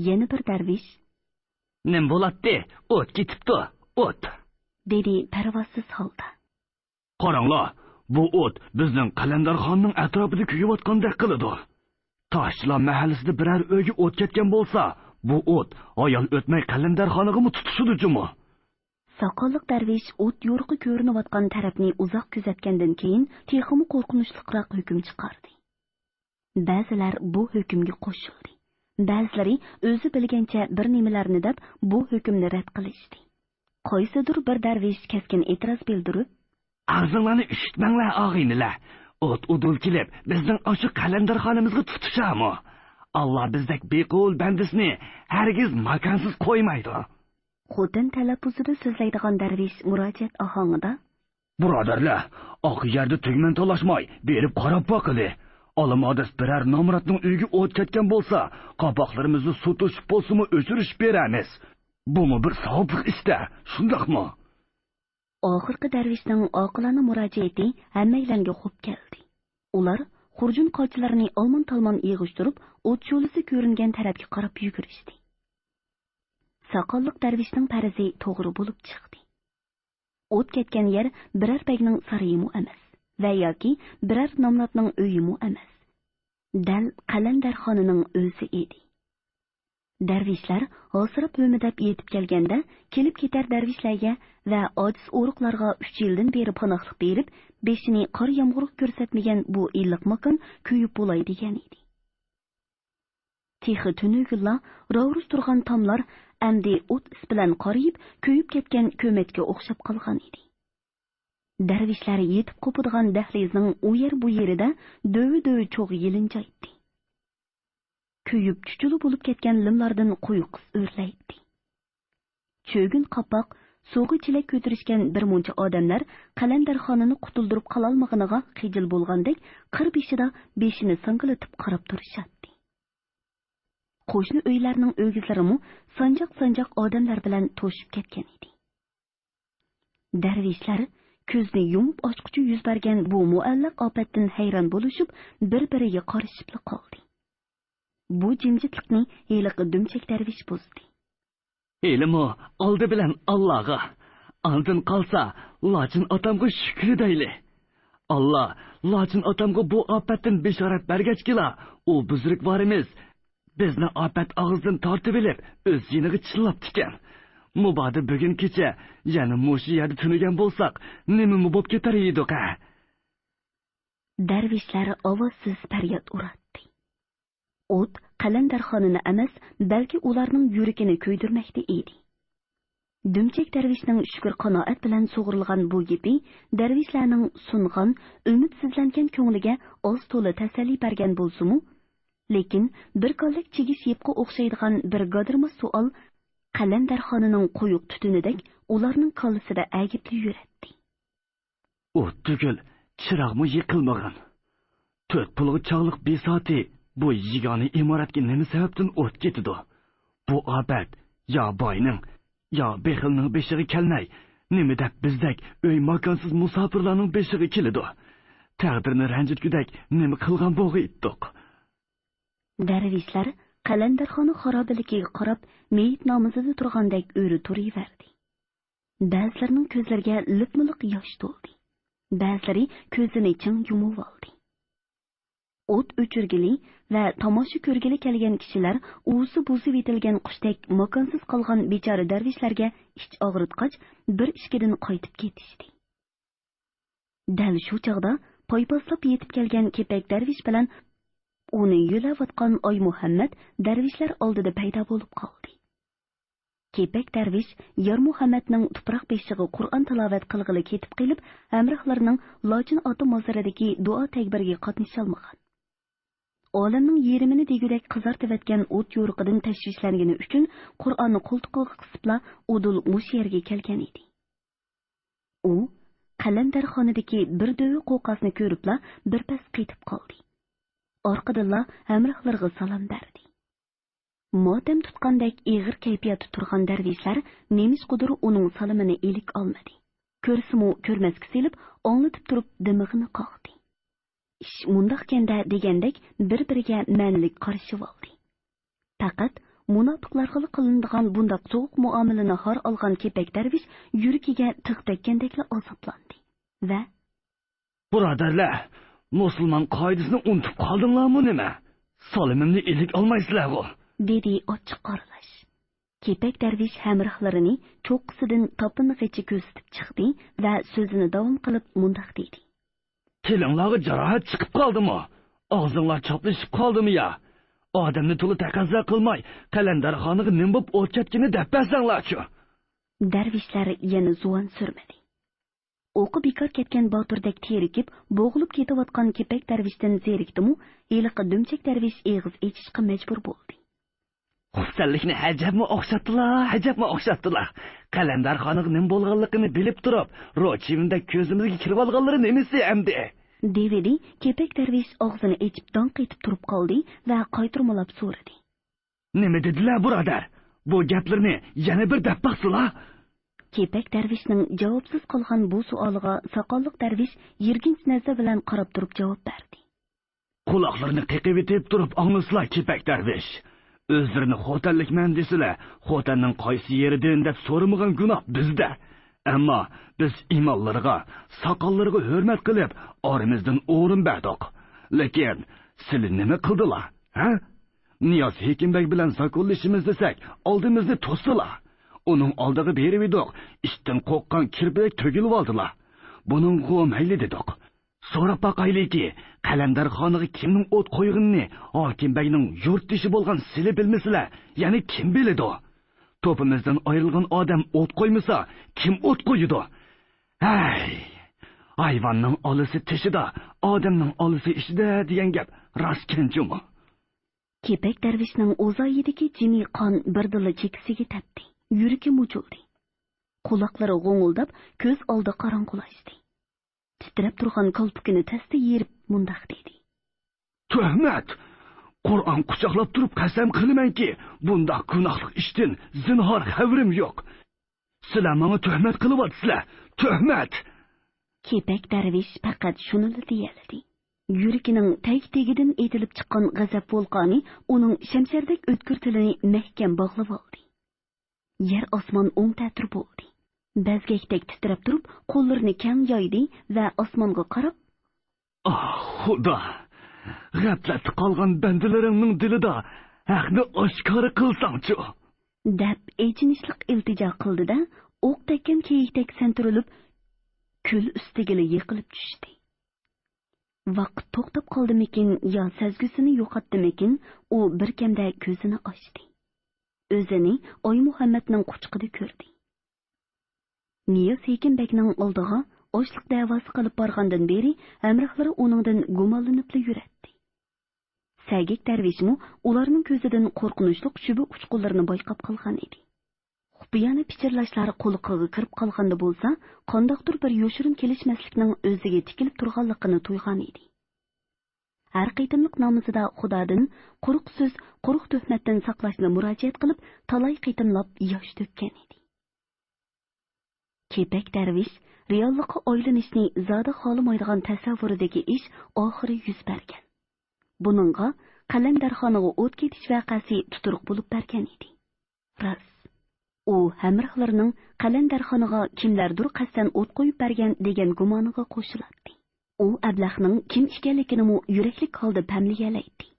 يەنە بىر دەرۋىش، نېمە بولاتتى؟ ئوت كېتىپتۇ، ئوت! دېدى پەرۋاسىز ھالدا. قاراڭلار، بۇ ئوت بىزنىڭ قەلەندەرخانىنىڭ ئەتراپىدا كۆيۈۋاتقاندەك قىلىدۇ. تاشچىلار مەھەللىسىدە بىرەر ئۆيگە ئوت كەتكەن بولسا، بۇ ئوت ھايال ئۆتمەي قەلەندەرخانىغىمۇ تۇتىشىدۇ جۇمۇ. ساقاللىق دەرۋىش ئوت يورۇقى كۆرۈنۈۋاتقان تەرەپنى ئۇزاق كۆزەتكەندىن كېيىن، تېخىمۇ قورقۇنچلۇقراق ھۆكۈم چىقاردى. بەزىلەر بۇ ھۆكۈمگە قوشۇلدى. بەزىلىرى ئۆزى بىلگەنچە بىر نېمىلەرنى دەپ، بۇ ھۆكۈمنى رەت قىلىشتى. قايسىدۇر بىر دەرۋىش كەسكىن ئېتىراز بىلدۈرۈپ، ئاغزىڭلارنى ئۈشۈتمەڭلار، ئاغىنىلەر. ئوت ئۇدۇل كېلىپ، بىزنىڭ ئاشۇ قەلەندەرخانىمىزغا تۇتىشارمۇ؟ ئاللا بىزدەك بىقۇۋل بەندىسىنى ھەرگىز ماكانسىز قويمايدۇ. خوتەن تەلەپپۇزىدا سۆزلەيدىغان دەرۋىش مۇراجىئەت ئاھاڭىدا، بۇرادەرلەر، ئاق يەردە تۈگمەن تالاشماي، بېرىپ قاراپ باقىلى. ئالىم ئادەس بىرەر نامراتنىڭ ئۆيىگە ئوت كەتكەن بولسا، قاپاقلىرىمىزنى سۇ توشۇپ بولسىمۇ ئۆچۈرۈشۈپ بېرەمىز. بۇمۇ بىر ساۋابلىق ئىش-تە، شۇنداقمۇ؟ ئاخىرقى دەرۋىشنىڭ ئاقىلانە مۇراجىئىتى ھەممەيلەنگە خوپ كەلدى. ئۇلار خۇرجۇن قاچىلىرىنى ئالمان-تالمان يىغىشتۇرۇپ، ئوت شولىسى كۆرۈنگەن تەرەپكە قاراپ يۈگۈرۈشتى. ساقاللىق دەرۋىشنىڭ پەرىزى توغرا بولۇپ چىقتى. ئوت كەتكەن يەر بىرەر بەگنىڭ سارىيىمۇ ئەمەس ۋە ياكى بىرەر نامراتنىڭ ئۆيىمۇ ئەمەس. دەل قەلەندەرخانىنىڭ ئۆزى ئىدى. دەرۋىشلەر ھاسىراپ-ھۆمۈدەپ يېتىپ كەلگەندە، كېلىپ-كېتەر دەرۋىشلەرگە ۋە ئاجىز ئورۇقلارغا ئۈچ يىلدىن بېرى پاناھلىق بېرىپ، بېشىنى قار-يامغۇرغا كۆرسەتمىگەن بۇ ئىللىق ماكان كۆيۈپ بولاي دېگەن ئىدى. تېخى تۈنۈگۈنلا راۋرۇش تۇرغان تاملار ئەمدى ئوت ئىس بىلەن قارىيىپ، كۆيۈپ كەتكەن كۆمەچكە ئوخشاپ قالغان ئىدى. دەرۋىشلەر يېتىپ قوپىدىغان دەھلىزنىڭ ئۇ يەر بۇ يېرىدە دۆۋە-دۆۋە چوغ يېلىنجايتتى. كۆيۈپ چۈچۈلە بولۇپ كەتكەن لىملاردىن قويۇق ئىس ئۆرلەيتتى. چۆگۈن قاپاق، سۇغا چېلەك كۆتۈرۈشكەن بىر مۇنچە ئادەملەر قەلەندەرخانىنى قۇتۇلدۇرۇپ قالالمىغىنىغا خىجىل بولغاندەك، قىر بېشىدا بېشىنى ساڭگىلىتىپ قاراپ تۇرۇشاتتى. قوشنا ئۆيلەرنىڭ ئۆگزىلىرىمۇ سانجاق-سانجاق ئادەملەر بىلەن توشۇپ كەتكەن ئىدى. دەرۋىشلەر كۆزنى يۇمۇپ ئاچقۇچە يۈز بەرگەن بۇ مۇئەللەق ئاپەتتىن ھەيران بولۇشۇپ، بىر-بىرىگە قارىشىپلا قالدى. بۇ جىمجىتلىقنى ھېلىقى دۈمچەك دەرۋىش بۇزدى. ھېلىمۇ ئالدى بىلەن ئاللاغا، ئاندىن قالسا لاچىن ئاتامغا شۈكرى دەيلى. ئاللا لاچىن ئاتامغا بۇ ئاپەتتىن بېشارەت بەرگەچكىلا، ئۇ بۈزرۈكۋارىمىز بىزنى ئاپەت ئاغزىدىن تارتىۋېلىپ، ئۆز يېنىغا چىللاپتىكەن. مۇبادا بۈگۈن كېچە يەنە مۇشۇ يەردە تۈنىگەن بولساق، نېمىمۇ بوپ كېتەر ئىدۇق-ھە؟ دەرۋىشلەر ئاۋازسىز پەرياد ئۇراتتى. ئوت قەلەندەرخانىنى ئەمەس، بەلكى ئۇلارنىڭ يۈرىكىنى كۆيدۈرمەكتە ئىدى. دۈمچەك دەرۋىشنىڭ شۈكۈر-قانائەت بىلەن سۇغۇرۇلغان بۇ گېپى دەرۋىشلەرنىڭ سۇنغان، ئۈمىدسىزلەنگەن كۆڭلىگە ئاز-تولا تەسەللى بەرگەن بولسىمۇ، لېكىن بىر كاللەك چىگىش يىپقا ئوخشايدىغان بىر گادىرماس سوئال قەلەندەرخانىنىڭ قويۇق تۈتۈنىدەك ئۇلارنىڭ كاللىسىدا ئەگىپلا يۈرەتتى. ئوت تۈگۈل، چىراغمۇ يېقىلمىغان. تۆت پۇلغا چاغلىق بىساتى بۇ يېگانە ئىمارەتكە نېمە سەۋەبتىن ئوت كېتىدۇ؟ بۇ ئاپەت يا باينىڭ، يا بېخىلنىڭ بېشىغا كەلمەي، نېمە دەپ بىزدەك ئۆي ماكانسىز مۇساپىرلارنىڭ بېشىغا كېلىدۇ؟ تەقدىرنى رەنجىتكۈدەك نېمە قىلغان بولغىيتتۇق؟ دەرۋىشلەر قەلەندەرخانا خارابىلىكىگە قاراپ مېيىت نامىزىدا تۇرغاندەك ئۆرە تۇرۇۋەردى. بەزىلىرىنىڭ كۆزلىرىگە لىپمۇلۇق ياش تولدى. بەزىلىرى كۆزىنى چىڭ يۇمۇۋالدى. ئوت ئۆچۈرگىلى ۋە تاماشا كۆرگىلى كەلگەن كىشىلەر ئۇۋىسى بۇزۇۋېتىلگەن قۇشتەك ماكانسىز قالغان بىچارە دەرۋىشلەرگە ئىچ ئاغرىتقاچ، بىر ئىچكىدىن قايتىپ كېتىشتى. دەل شۇ چاغدا پايپاسلاپ يېتىپ كەلگەن كېپەك دەرۋىش بىلەن ئۇنى يۆلەۋاتقان ئايمۇھەممەت دەرۋىشلەر ئالدىدا پەيدا بولۇپ قالدى. كېپەك دەرۋىش يارمۇھەممەتنىڭ تۇپراق بېشىغا قۇرئان تىلاۋەت قىلغىلى كېتىپ قېلىپ، ھەمراھلىرىنىڭ لاچىن ئاتا مازىرىدىكى دۇئا تەگبىرىگە قاتنىشالمىغان. ئالەمنىڭ يېرىمىنى دېگۈدەك قىزارتىۋەتكەن ئوت يورۇقىدىن تەشۋىشلەنگىنى ئۈچۈن، قۇرئاننى قولتۇقىغا قىسىپلا ئۇدۇل مۇشۇ يەرگە كەلگەن ئىدى. ئۇ قەلەندەرخانىدىكى بىر دۆۋە قوقاسنى كۆرۈپلا بىر پەس قېتىپ قالدى. ئارقىدىنلا ھەمراھلىرىغا سالام بەردى. ماتەم تۇتقاندەك ئېغىر كەيپىياتتا تۇرغان دەرۋىشلەر نېمىشقىدۇر ئۇنىڭ سالىمىنى ئىلىك ئالمىدى. كۆرسىمۇ كۆرمەسكە سېلىپ، ئاڭلىتىپ تۇرۇپ دىمىقىنى قاقتى. ئىش مۇنداقكەن-دە دېگەندەك بىر-بىرىگە مەنىلىك قارىشىۋالدى. پەقەت مۇناپىقلارغىلا قىلىنىدىغان بۇنداق سوغۇق مۇئامىلىنى ھار ئالغان كېپەك دەرۋىش يۈرىكىگە تىغ تەگكەندەكلا ئازابلاندى ۋە بۇرادەرلەر، مۇسۇلمان قائىدىسىنى ئۇنتۇپ قالدىڭلارمۇ نېمە؟ سالىمىمنى ئىلىك ئالمايسىلەرغۇ؟ دېدى ئاچچىق ئارىلاش. كېپەك دەرۋىش ھەمراھلىرىنى چوققىسىدىن تاپىنىغىچە كۆزىتىپ چىقتى ۋە سۆزىنى داۋام قىلىپ مۇنداق دېدى. تىلىڭلارغا جاراھەت چىقىپ قالدىمۇ؟ ئاغزىڭلار چاپلىشىپ قالدىمۇ يا؟ ئادەمنى تولا تەقەززا قىلماي، قەلەندەرخانىغا نېمە بوپ ئوت كەتكىنىنى دەپ بەرسەڭلارچۇ؟ دەرۋىشلەر يەنە زۇۋان سۈرمىدى. ئوقى بىكار كەتكەن باتۇردەك تېرىكىپ، بوغۇلۇپ كېتىۋاتقان كېپەك دەرۋىشتىن زېرىكتىمۇ، ھېلىقى دۈمچەك دەرۋىش ئېغىز ئېچىشقا مەجبۇر بولدى. خۇپسەنلىكنى ئەجەبمۇ ئوخشاتتىلا، ئەجەبمۇ ئوخشاتتىلا. قەلەندەرخانىغا نېمە بولغانلىقىنى بىلىپ تۇرۇپ، روچىۋىندەك كۆزىمىزگە كىرىۋالغانلىرى نېمىسى ئەمدى؟ دېۋىدى كېپەك دەرۋىش ئاغزىنى ئېچىپ داڭ قېتىپ تۇرۇپ قالدى ۋە قايتۇرمىلاپ سورىدى. نېمە دېدىلە، بۇرادەر؟ بۇ گەپلىرىنى يەنە بىر دەپ باقسىلا. كېپەك دەرۋىشنىڭ جاۋابسىز قالغان بۇ سوئالىغا ساقاللىق دەرۋىش يىرگىنچ نەزەر بىلەن قاراپ تۇرۇپ جاۋاب بەردى. قۇلاقلىرىنى قېقىۋېتىپ تۇرۇپ ئاڭلىسىلا، كېپەك دەرۋىش. ئۆزلىرىنى خوتەنلىكمەن دېسىلە، خوتەننىڭ قايسى يېرىدىن دەپ سورىمىغان گۇناھ بىزدە. ئەمما بىز ئىماملىرىغا، ساقاللىرىغا ھۆرمەت قىلىپ، ئارىمىزدىن ئورۇن بەردۇق. لېكىن سىلى نېمە قىلدىلا، ھە؟ نىياز ھېكىم بەگ بىلەن زاكونلىشىمىز دېسەك، ئالدىمىزنى توستىلا. ئۇنىڭ ئالدىغا بېرىۋىدۇق، ئىتتىن قورققان كىرپىدەك تۆگۈلۈۋالدىلا. بۇنىڭغۇ مەيلى دېدۇق. سوراپ باقايلىكى، قەلەندەرخانىغا كىمنىڭ ئوت قويغىنىنى ھاكىم بەگنىڭ يۇرتدىشى بولغان سىلى بىلمىسىلە، يەنە كىم بىلىدۇ؟ توپىمىزدىن ئايرىلغان ئادەم ئوت قويمىسا، كىم ئوت قويىدۇ؟ ھەي، ھايۋاننىڭ ئالىسى تېشىدا، ئادەمنىڭ ئالىسى ئىچىدە دېگەن گەپ راستكەن جۇمۇ. كېپەك دەرۋىشنىڭ ئوزايىدىكى جىمى قان بىردىنلا چېكىسىگە تەپتى. يۈرىكى مۇجۇلدى. قۇلاقلىرى غوڭۇلداپ، كۆز ئالدى قاراڭغۇلاشتى. تىترەپ تۇرغان كالپۇكىنى تەستە يېرىپ مۇنداق دېدى. تۆھمەت! قۇرئان قۇچاقلاپ تۇرۇپ قەسەم قىلىمەنكى، بۇنداق گۇناھلىق ئىشتىن زىنھار خەۋىرىم يوق. سىلەر ماڭا تۆھمەت قىلىۋاتىسىلەر. تۆھمەت! كېپەك دەرۋىش پەقەت شۇنىلا دېيەلىدى. يۈرىكىنىڭ تەگ-تېگىدىن ئېتىلىپ چىققان غەزەپ ۋولقانى ئۇنىڭ شەمشەردەك ئۆتكۈر تىلىنى مەھكەم باغلىۋالدى. يەر-ئاسمان ئوڭ تەتۈر بولدى. بەزگەكتەك تىترەپ تۇرۇپ، قوللىرىنى كەڭ يايدى ۋە ئاسمانغا قاراپ، ئاھ، خۇدا! غەپلەتتە قالغان بەندىلىرىڭنىڭ دىلىدا ھەقنى ئاشكارا قىلساڭچۇ! دەپ ئېچىنىشلىق ئىلتىجا قىلدى-دە، ئوق تەگكەن كېيىكتەك سەنتۈرۈلۈپ، كۈل ئۈستىگىلا يىقىلىپ چۈشتى. ۋاقىت توختاپ قالدىمىكىن يا سەزگۈسىنى يوقاتتىمىكىن، ئۇ بىركەمدە كۆزىنى ئاچتى. ئۆزىنى ئايمۇھەممەتنىڭ قۇچىقىدا كۆردى. نىياز ھېكىم بەگنىڭ ئالدىغا ئاشلىق دەۋاسى قىلىپ بارغاندىن بېرى ھەمراھلىرى ئۇنىڭدىن گۇمانلىنىپلا يۈرەتتى. سەگەك دەرۋىشمۇ ئۇلارنىڭ كۆزىدىن قورقۇنچلۇق شۈبھە ئۇچقۇنلىرىنى بايقاپ قالغان ئىدى. خۇپىيانە پىچىرلاشلار قۇلىقىغا كىرىپ قالغاندا بولسا، قانداقتۇر بىر يوشۇرۇن كېلىشمەسلىكنىڭ ئۆزىگە تىكىلىپ تۇرغانلىقىنى تۇيغان ئىدى. ھەر قېتىملىق نامىزىدا خۇدادىن قۇرۇق سۆز، قۇرۇق تۆھمەتتىن ساقلاشنى مۇراجىئەت قىلىپ، تالاي قېتىملاپ ياش تۆككەن ئىدى. كېپەك دەرۋىش رېئاللىققا ئايلىنىشنى زادى خالىمايدىغان تەسەۋۋۇرىدىكى ئىش ئاخىرى يۈز بەرگەن. بۇنىڭغا قەلەندەرخانىغا ئوت كېتىش ۋەقەسى تۇتۇرۇق بولۇپ بەرگەن ئىدى. راست، ئۇ ھەمراھلىرىنىڭ قەلەندەرخانىغا كىملەردۇر قەستەن ئوت قويۇپ بەرگەن دېگەن گۇمانىغا قوشۇلاتتى. ئۇ ئەبلەخنىڭ كىم ئىكەنلىكىنىمۇ يۈرەكلىك ھالدا پەملىيەلەيتتى.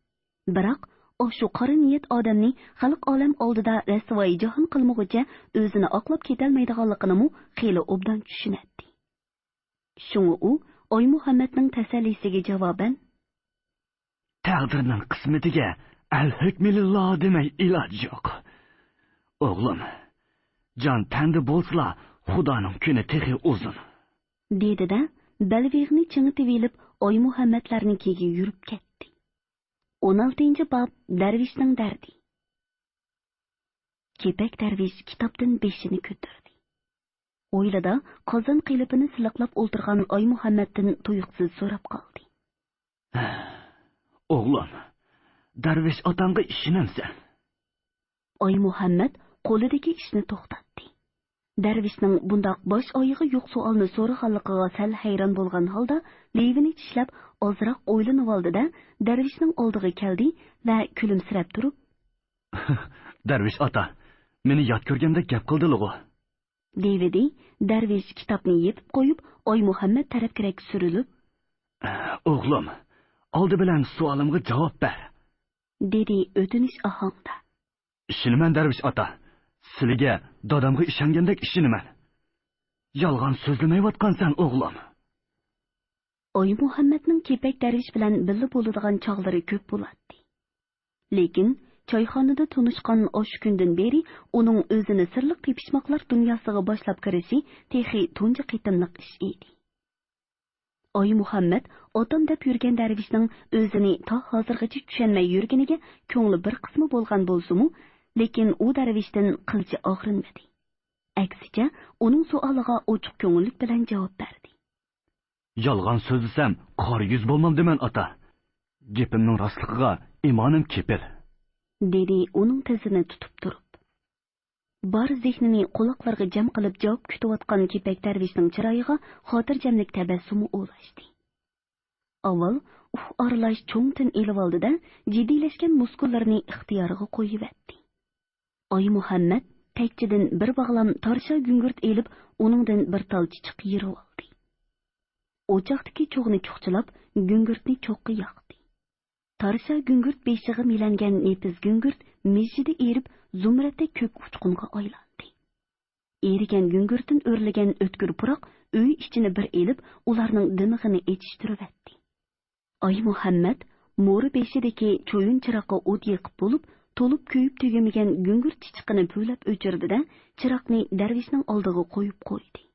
بىراق، ئاشۇ قارا نىيەت ئادەمنى خەلق ئالەم ئالدىدا رەسۋايى جاھان قىلمىغۇچە ئۆزىنى ئاقلاپ كېتەلمەيدىغانلىقىنىمۇ خېلى ئوبدان چۈشىنەتتى. شۇڭا ئۇ ئايمۇھەممەتنىڭ تەسەللىسىگە جاۋابەن، تەقدىرنىڭ قىسمىتىگە ئەلھۆكمىلىللا دېمەي ئىلاج يوق. ئوغلۇم، جان تەندە بولسىلا، خۇدانىڭ كۈنى تېخى ئۇزۇن. دېدى-دە، بەلبېغىنى چىڭىتىۋېلىپ، ئايمۇھەممەتلەرنىڭكىگە يۈرۈپ كەتتى. ئون ئالتىنچى باب، دەرۋىشنىڭ دەردى. كېپەك دەرۋىش كىتابتىن بېشىنى كۆتۈردى. ھويلىدا قازان قېلىپىنى سىلىقلاپ ئولتۇرغان ئايمۇھەممەتتىن تۇيۇقسىز سوراپ قالدى. ئوغلۇم، دەرۋىش ئاتاڭغا ئىشىنەمسەن؟ ئايمۇھەممەت قولىدىكى ئىشنى توختاتتى. دەرۋىشنىڭ بۇنداق باش ئايىغى يوق سوئالنى سورىغانلىقىغا سەل ھەيران بولغان ھالدا لېۋىنى چىشلەپ ئازراق ئويلىنىۋالدى-دە، دەرۋىشنىڭ ئالدىغا كەلدى ۋە كۈلۈمسىرەپ تۇرۇپ، دەرۋىش ئاتا، مېنى يات كۆرگەندەك گەپ قىلدىلىغۇ؟ دېۋىدى. دەرۋىش كىتابنى يېپىپ قويۇپ، ئايمۇھەممەت تەرەپكىرەك سۈرۈلۈپ، ئوغلۇم، ئالدى بىلەن سوئالىمغا جاۋاب بەر، دېدى ئۆتۈنۈش ئاھاڭدا. ئىشىنىمەن، دەرۋىش ئاتا. سىلىگە، دادامغا ئىشەنگەندەك ئىشىنىمەن. يالغان سۆزلىمەيۋاتقانسەن، ئوغلۇم. ئايمۇھەممەتنىڭ كېپەك دەرۋىش بىلەن بىللە بولىدىغان چاغلىرى كۆپ بولاتتى. لېكىن چايخانىدا تونۇشقان ئاشۇ كۈندىن بېرى ئۇنىڭ ئۆزىنى سىرلىق تېپىشماقلار دۇنياسىغا باشلاپ كىرىشى تېخى تۇنجى قېتىملىق ئىش ئىدى. ئايمۇھەممەت ئاتام دەپ يۈرگەن دەرۋىشنىڭ ئۆزىنى تا ھازىرغىچە چۈشەنمەي يۈرگىنىگە كۆڭلى بىر قىسمى بولغان بولسىمۇ، لېكىن ئۇ دەرۋىشتىن قىلچە ئاغرىنمىدى. ئەكسىچە، ئۇنىڭ سوئالىغا ئوچۇق كۆڭۈللۈك بىلەن جاۋاب بەردى. يالغان سۆزلىسەم، قارا يۈز بولمامدىمەن، ئاتا. گېپىمنىڭ راستلىقىغا ئىمانىم كېپىل، دېدى ئۇنىڭ تىزىنى تۇتۇپ تۇرۇپ. بار زېھنىنى قۇلاقلىرىغا جەم قىلىپ جاۋاب كۈتۈۋاتقان كېپەك دەرۋىشنىڭ چىرايىغا خاتىرجەملىك تەبەسسۇمى ئولاشتى. ئاۋۋال ئۇھ ئارىلاش چوڭ تىن ئېلىۋالدى-دە، جىددىيلەشكەن مۇسكۇللىرىنى ئىختىيارىغا قويۇۋەتتى. ئايمۇھەممەت تەكچىدىن بىر باغلام تارشا گۈڭگۈرت ئېلىپ، ئۇنىڭدىن بىر تال چىچىق يېرىۋالدى. ئوچاقتىكى چوغنى چۇخچىلاپ، گۈڭگۈرتنى چوغقا ياقتى. تارشا گۈڭگۈرت بېشىغا مىلەنگەن نېپىز گۈڭگۈرت مىژژىدە ئېرىپ، زۇمرەتتەك كۆك ئۇچقۇنغا ئايلاندى. ئېرىگەن گۈڭگۈرتتىن ئۆرلىگەن ئۆتكۈر پۇراق ئۆي ئىچىنى بىر ئېلىپ، ئۇلارنىڭ دىمىقىنى ئېچىشتۇرۇۋەتتى. ئايمۇھەممەت مورا بېشىدىكى چويۇن چىراغقا ئوت يېقىپ بولۇپ، تولۇپ كۆيۈپ تۈگىمىگەن گۈڭگۈرت چىچىقىنى پۈۋلەپ ئۆچۈردى-دە، چىراغنى دەرۋىشنىڭ ئالدىغا قويۇپ قويدى.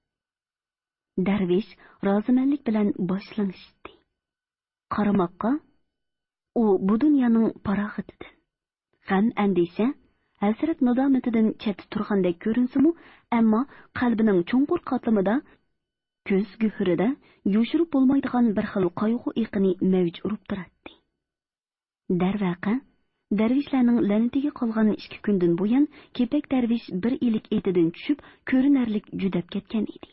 دەرۋىش رازىمەنلىك بىلەن باش لىڭشىتتى. قارىماققا، ئۇ بۇ دۇنيانىڭ پاراغىتىدىن، غەم-ئەندىشە، ھەسرەت-نادامىتىدىن چەتتە تۇرغاندەك كۆرۈنسىمۇ، ئەمما قەلبىنىڭ چوڭقۇر قاتلىمىدا، كۆز گۆھىرىدە يوشۇرۇپ بولمايدىغان بىر خىل قايغۇ ئېقىنى مەۋج ئۇرۇپ تۇراتتى. دەرۋەقە، دەرۋىشلەرنىڭ لەنىتىگە قالغان ئىككى كۈندىن بۇيان، كېپەك دەرۋىش بىر ئىلىك ئېتىدىن چۈشۈپ، كۆرۈنەرلىك جۈدەپ كەتكەن ئىدى.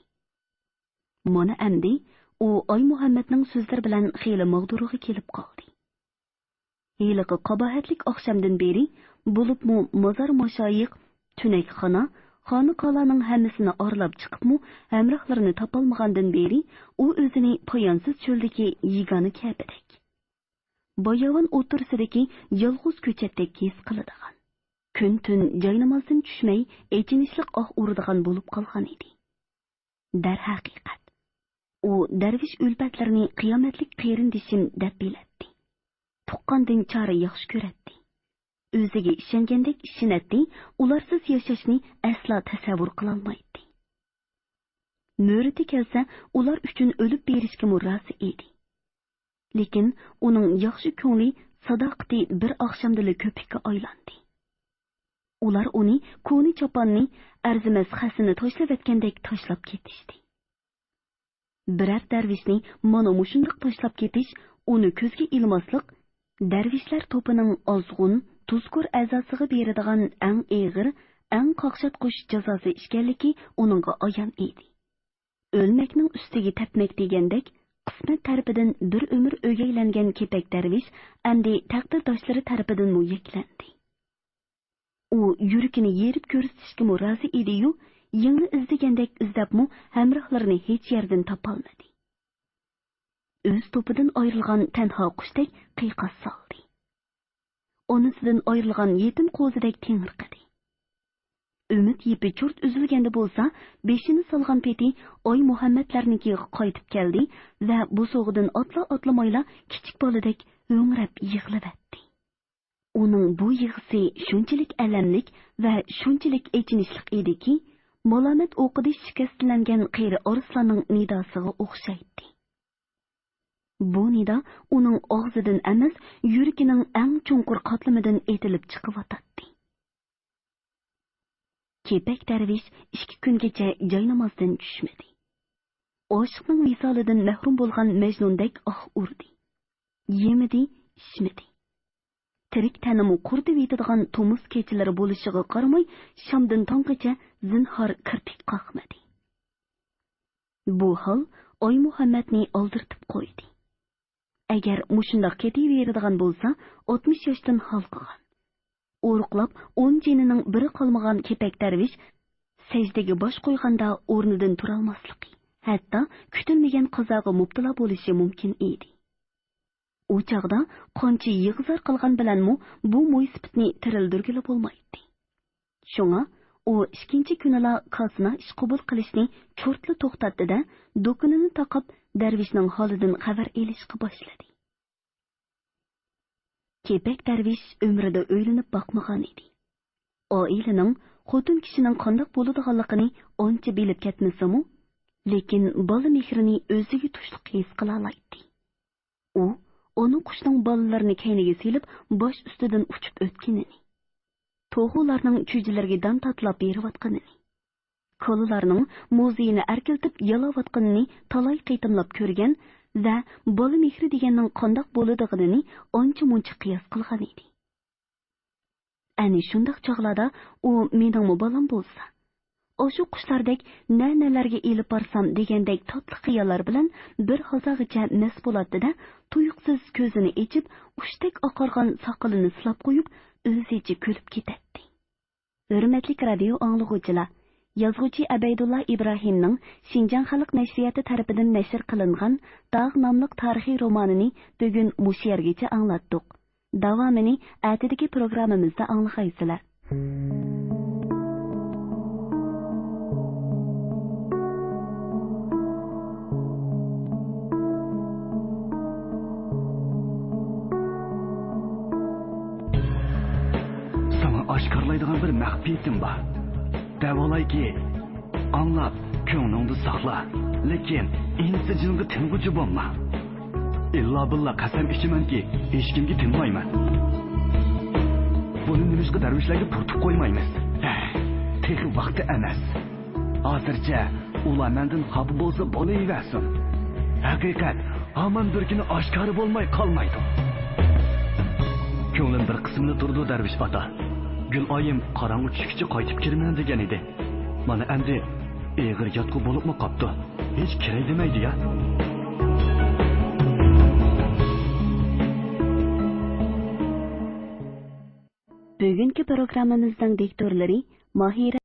مانا ئەمدى ئۇ ئايمۇھەممەتنىڭ سۆزلىرى بىلەن خېلى ماغدۇرىغا كېلىپ قالدى. ھېلىقى قاباھەتلىك ئاخشامدىن بېرى، بولۇپمۇ مازار ماشايىخ، تۈنەكخانا، خانىقالارنىڭ ھەممىسىنى ئارىلاپ چىقىپمۇ ھەمراھلىرىنى تاپالمىغاندىن بېرى، ئۇ ئۆزىنى پايانسىز چۆلدىكى يېگانە كەپىدەك، باياۋان ئوتتۇرىسىدىكى يالغۇز كۆچەتتەك ھېس قىلىدىغان، كۈن-تۈن جاينامازدىن چۈشمەي، ئېچىنىشلىق ئاھ ئۇرىدىغان بولۇپ قالغان ئىدى. دەرھەقىقەت، ئۇ دەرۋىش ئۈلپەتلىرىنى قىيامەتلىك قېرىندىشىم دەپ بىلەتتى. تۇغقاندىن چارە ياخشى كۆرەتتى. ئۆزىگە ئىشەنگەندەك ئىشىنەتتى، ئۇلارسىز ياشاشنى ئەسلا تەسەۋۋۇر قىلالمايتتى. مۆرىتى كەلسە، ئۇلار ئۈچۈن ئۆلۈپ بېرىشكىمۇ رازى ئىدى. لېكىن ئۇنىڭ ياخشى كۆڭلى، ساداقىتى بىر ئاخشامدىلا كۆپۈككە ئايلاندى. ئۇلار ئۇنى كونا چاپاننى، ئەرزىمەس خەسنى تاشلىۋەتكەندەك تاشلاپ كېتىشتى. بىرەر دەرۋىشنى مانا مۇشۇنداق تاشلاپ كېتىش ئۇنى كۆزگە ئىلماسلىق، دەرۋىشلەر توپىنىڭ ئازغۇن، تۇزكور ئەزاسىغا بېرىدىغان ئەڭ ئېغىر، ئەڭ قاقشاتقۇچ جازاسى ئىكەنلىكى ئۇنىڭغا ئايان ئىدى. ئۆلمەكنىڭ ئۈستىگە تەپمەك دېگەندەك، قىسمەت تەرىپىدىن بىر ئۆمۈر ئۆگەيلەنگەن كېپەك دەرۋىش ئەمدى تەقدىرداشلىرى تەرىپىدىنمۇ يەكلەندى. ئۇ يۈرىكىنى يېرىپ كۆرسىتىشكىمۇ رازى ئىدىيۇ، يىڭنە ئىزدىگەندەك ئىزدەپمۇ ھەمراھلىرىنى ھېچ يەردىن تاپالمىدى. ئۆز توپىدىن ئايرىلغان تەنھا قۇشتەك قىيقاس سالدى. ئانىسىدىن ئايرىلغان يېتىم قوزىدەك تېڭىرقىدى. ئۈمىد يىپى چۇرت ئۈزۈلگەندە بولسا، بېشىنى سالغان پېتى ئايمۇھەممەتلەرنىڭكىگە قايتىپ كەلدى ۋە بوسۇغىدىن ئاتلا-ئاتلىمايلا كىچىك بالىدەك ھۆڭرەپ يىغلىۋەتتى. ئۇنىڭ بۇ يىغىسى شۇنچىلىك ئەلەملىك ۋە شۇنچىلىك ئېچىنىشلىق ئىدىكى، مالامەت ئوقىدا شىكەستلەنگەن قېرى ئارسلاننىڭ نىداسىغا ئوخشايتتى. بۇ نىدا ئۇنىڭ ئاغزىدىن ئەمەس، يۈرىكىنىڭ ئەڭ چوڭقۇر قاتلىمىدىن ئېتىلىپ چىقىۋاتاتتى. كېپەك دەرۋىش ئىككى كۈنگىچە جاينامازدىن چۈشمىدى. ئاشىقنىڭ ۋىسالىدىن مەھرۇم بولغان مەجنۇندەك ئاھ ئۇردى. يېمىدى، ئىچمىدى. تىرىك تەننىمۇ قۇرۇتۇۋېتىدىغان تومۇز كېچىلىرى بولۇشىغا قارىماي، شامدىن تاڭغىچە زىنھار كىرپىك قاقمىدى. بۇ ھال ئايمۇھەممەتنى ئالدىرىتىپ قويدى. ئەگەر مۇشۇنداق كېتىۋېرىدىغان بولسا، ئاتمىش ياشتىن ھالقىغان، ئورۇقلاپ ئون جېنىنىڭ بىرى قالمىغان كېپەك دەرۋىش سەجدىگە باش قويغاندا ئورنىدىن تۇرالماسلىقى، ھەتتا كۈتۈلمىگەن قازاغا مۇپتىلا بولۇشى مۇمكىن ئىدى. ئۇ چاغدا قانچە يىغا-زار قىلغان بىلەنمۇ بۇ مويسىپىتنى تىرىلدۈرگىلى بولمايتتى. شۇڭا ئۇ ئىككىنچى كۈنىلا كاسىنا ئىش قوبۇل قىلىشنى چۇرتلا توختاتتى-دە، دۇكىنىنى تاقاپ، دەرۋىشنىڭ ھالىدىن خەۋەر ئېلىشقا باشلىدى. كېپەك دەرۋىش ئۆمرىدە ئۆيلىنىپ باقمىغان ئىدى. ئائىلىنىڭ، خوتۇن كىشىنىڭ قانداق بولىدىغانلىقىنى ئانچە بىلىپ كەتمىسىمۇ، لېكىن بالا مېھرىنى ئۆزىگە تۇشلۇق ھېس قىلالايتتى. ئۇ ئانا قۇشنىڭ بالىلىرىنى كەينىگە سېلىپ، باش ئۈستىدىن ئۇچۇپ ئۆتكىنىنى، توخۇلارنىڭ چۈجىلىرىگە دان تاتىلاپ بېرىۋاتقىنىنى، كالىلارنىڭ مۇزىيىنى ئەركىلىتىپ يالاۋاتقىنىنى تالاي قېتىملاپ كۆرگەن ۋە بالا مېھرى دېگەننىڭ قانداق بولىدىغىنىنى ئانچە-مۇنچە قىياس قىلغان ئىدى. ئەنە شۇنداق چاغلاردا ئۇ مېنىڭمۇ بالام بولسا، ئاشۇ قۇشلاردەك نە-نەلەرگە ئېلىپ بارسام دېگەندەك تاتلىق خىياللار بىلەن بىر ھازاغىچە مەست بولاتتى-دە، تۇيۇقسىز كۆزىنى ئېچىپ، ئۇچتەك ئاقارغان ساقىلىنى سىلاپ قويۇپ، ئۆزىچە كۈلۈپ كېتەتتى. ھۆرمەتلىك رادىيو ئاڭلىغۇچىلار، يازغۇچى ئەبەيدۇللا ئىبراھىمنىڭ شىنجاڭ خەلق نەشرىياتى تەرىپىدىن نەشر قىلىنغان داغ ناملىق تارىخىي رومانىنى بۈگۈن مۇشۇ يەرگىچە ئاڭلاتتۇق. داۋامىنى ئەتىدىكى پروگراممىمىزدا ئاڭلىغايسىلەر. ساڭا ئاشكارىلايدىغان بىر مەخپىيىتىم بار. دەۋالايكى، ئاڭلاپ، كۆڭلۈڭدە ساقلا، لېكىن ئىنسى جىنغا تىنغۇچى بولما. ئىللا بىللا قەسەم ئىچىمەنكى، ھېچكىمگە تىنمايمەن. بۇنى نېمىشقا دەرۋىشلەرگە پۈرتۈپ قويمايمىز؟ ھە، تېخى ۋاقتى ئەمەس. ھازىرچە ئۇلار مەندىن خاپا بولسا بولۇۋەرسۇن. ھەقىقەت ھامان بىر كۈنى ئاشكارا بولماي قالمايدۇ. كۆڭلۈم بىر قىسمىدا تۇرىدۇ، دەرۋىش ئاتا. گۈلئايىم قاراڭغۇ چۈشكىچە قايتىپ كىرىمەن دېگەن ئىدى. مانا ئەمدى ئېغىر ياتقۇ بولۇپمۇ قاپتۇ. ھېچ كىرەي دېمەيدۇ يا. بۈگۈنكى پروگراممىمىزنىڭ دىكتورلىرى ماھىرە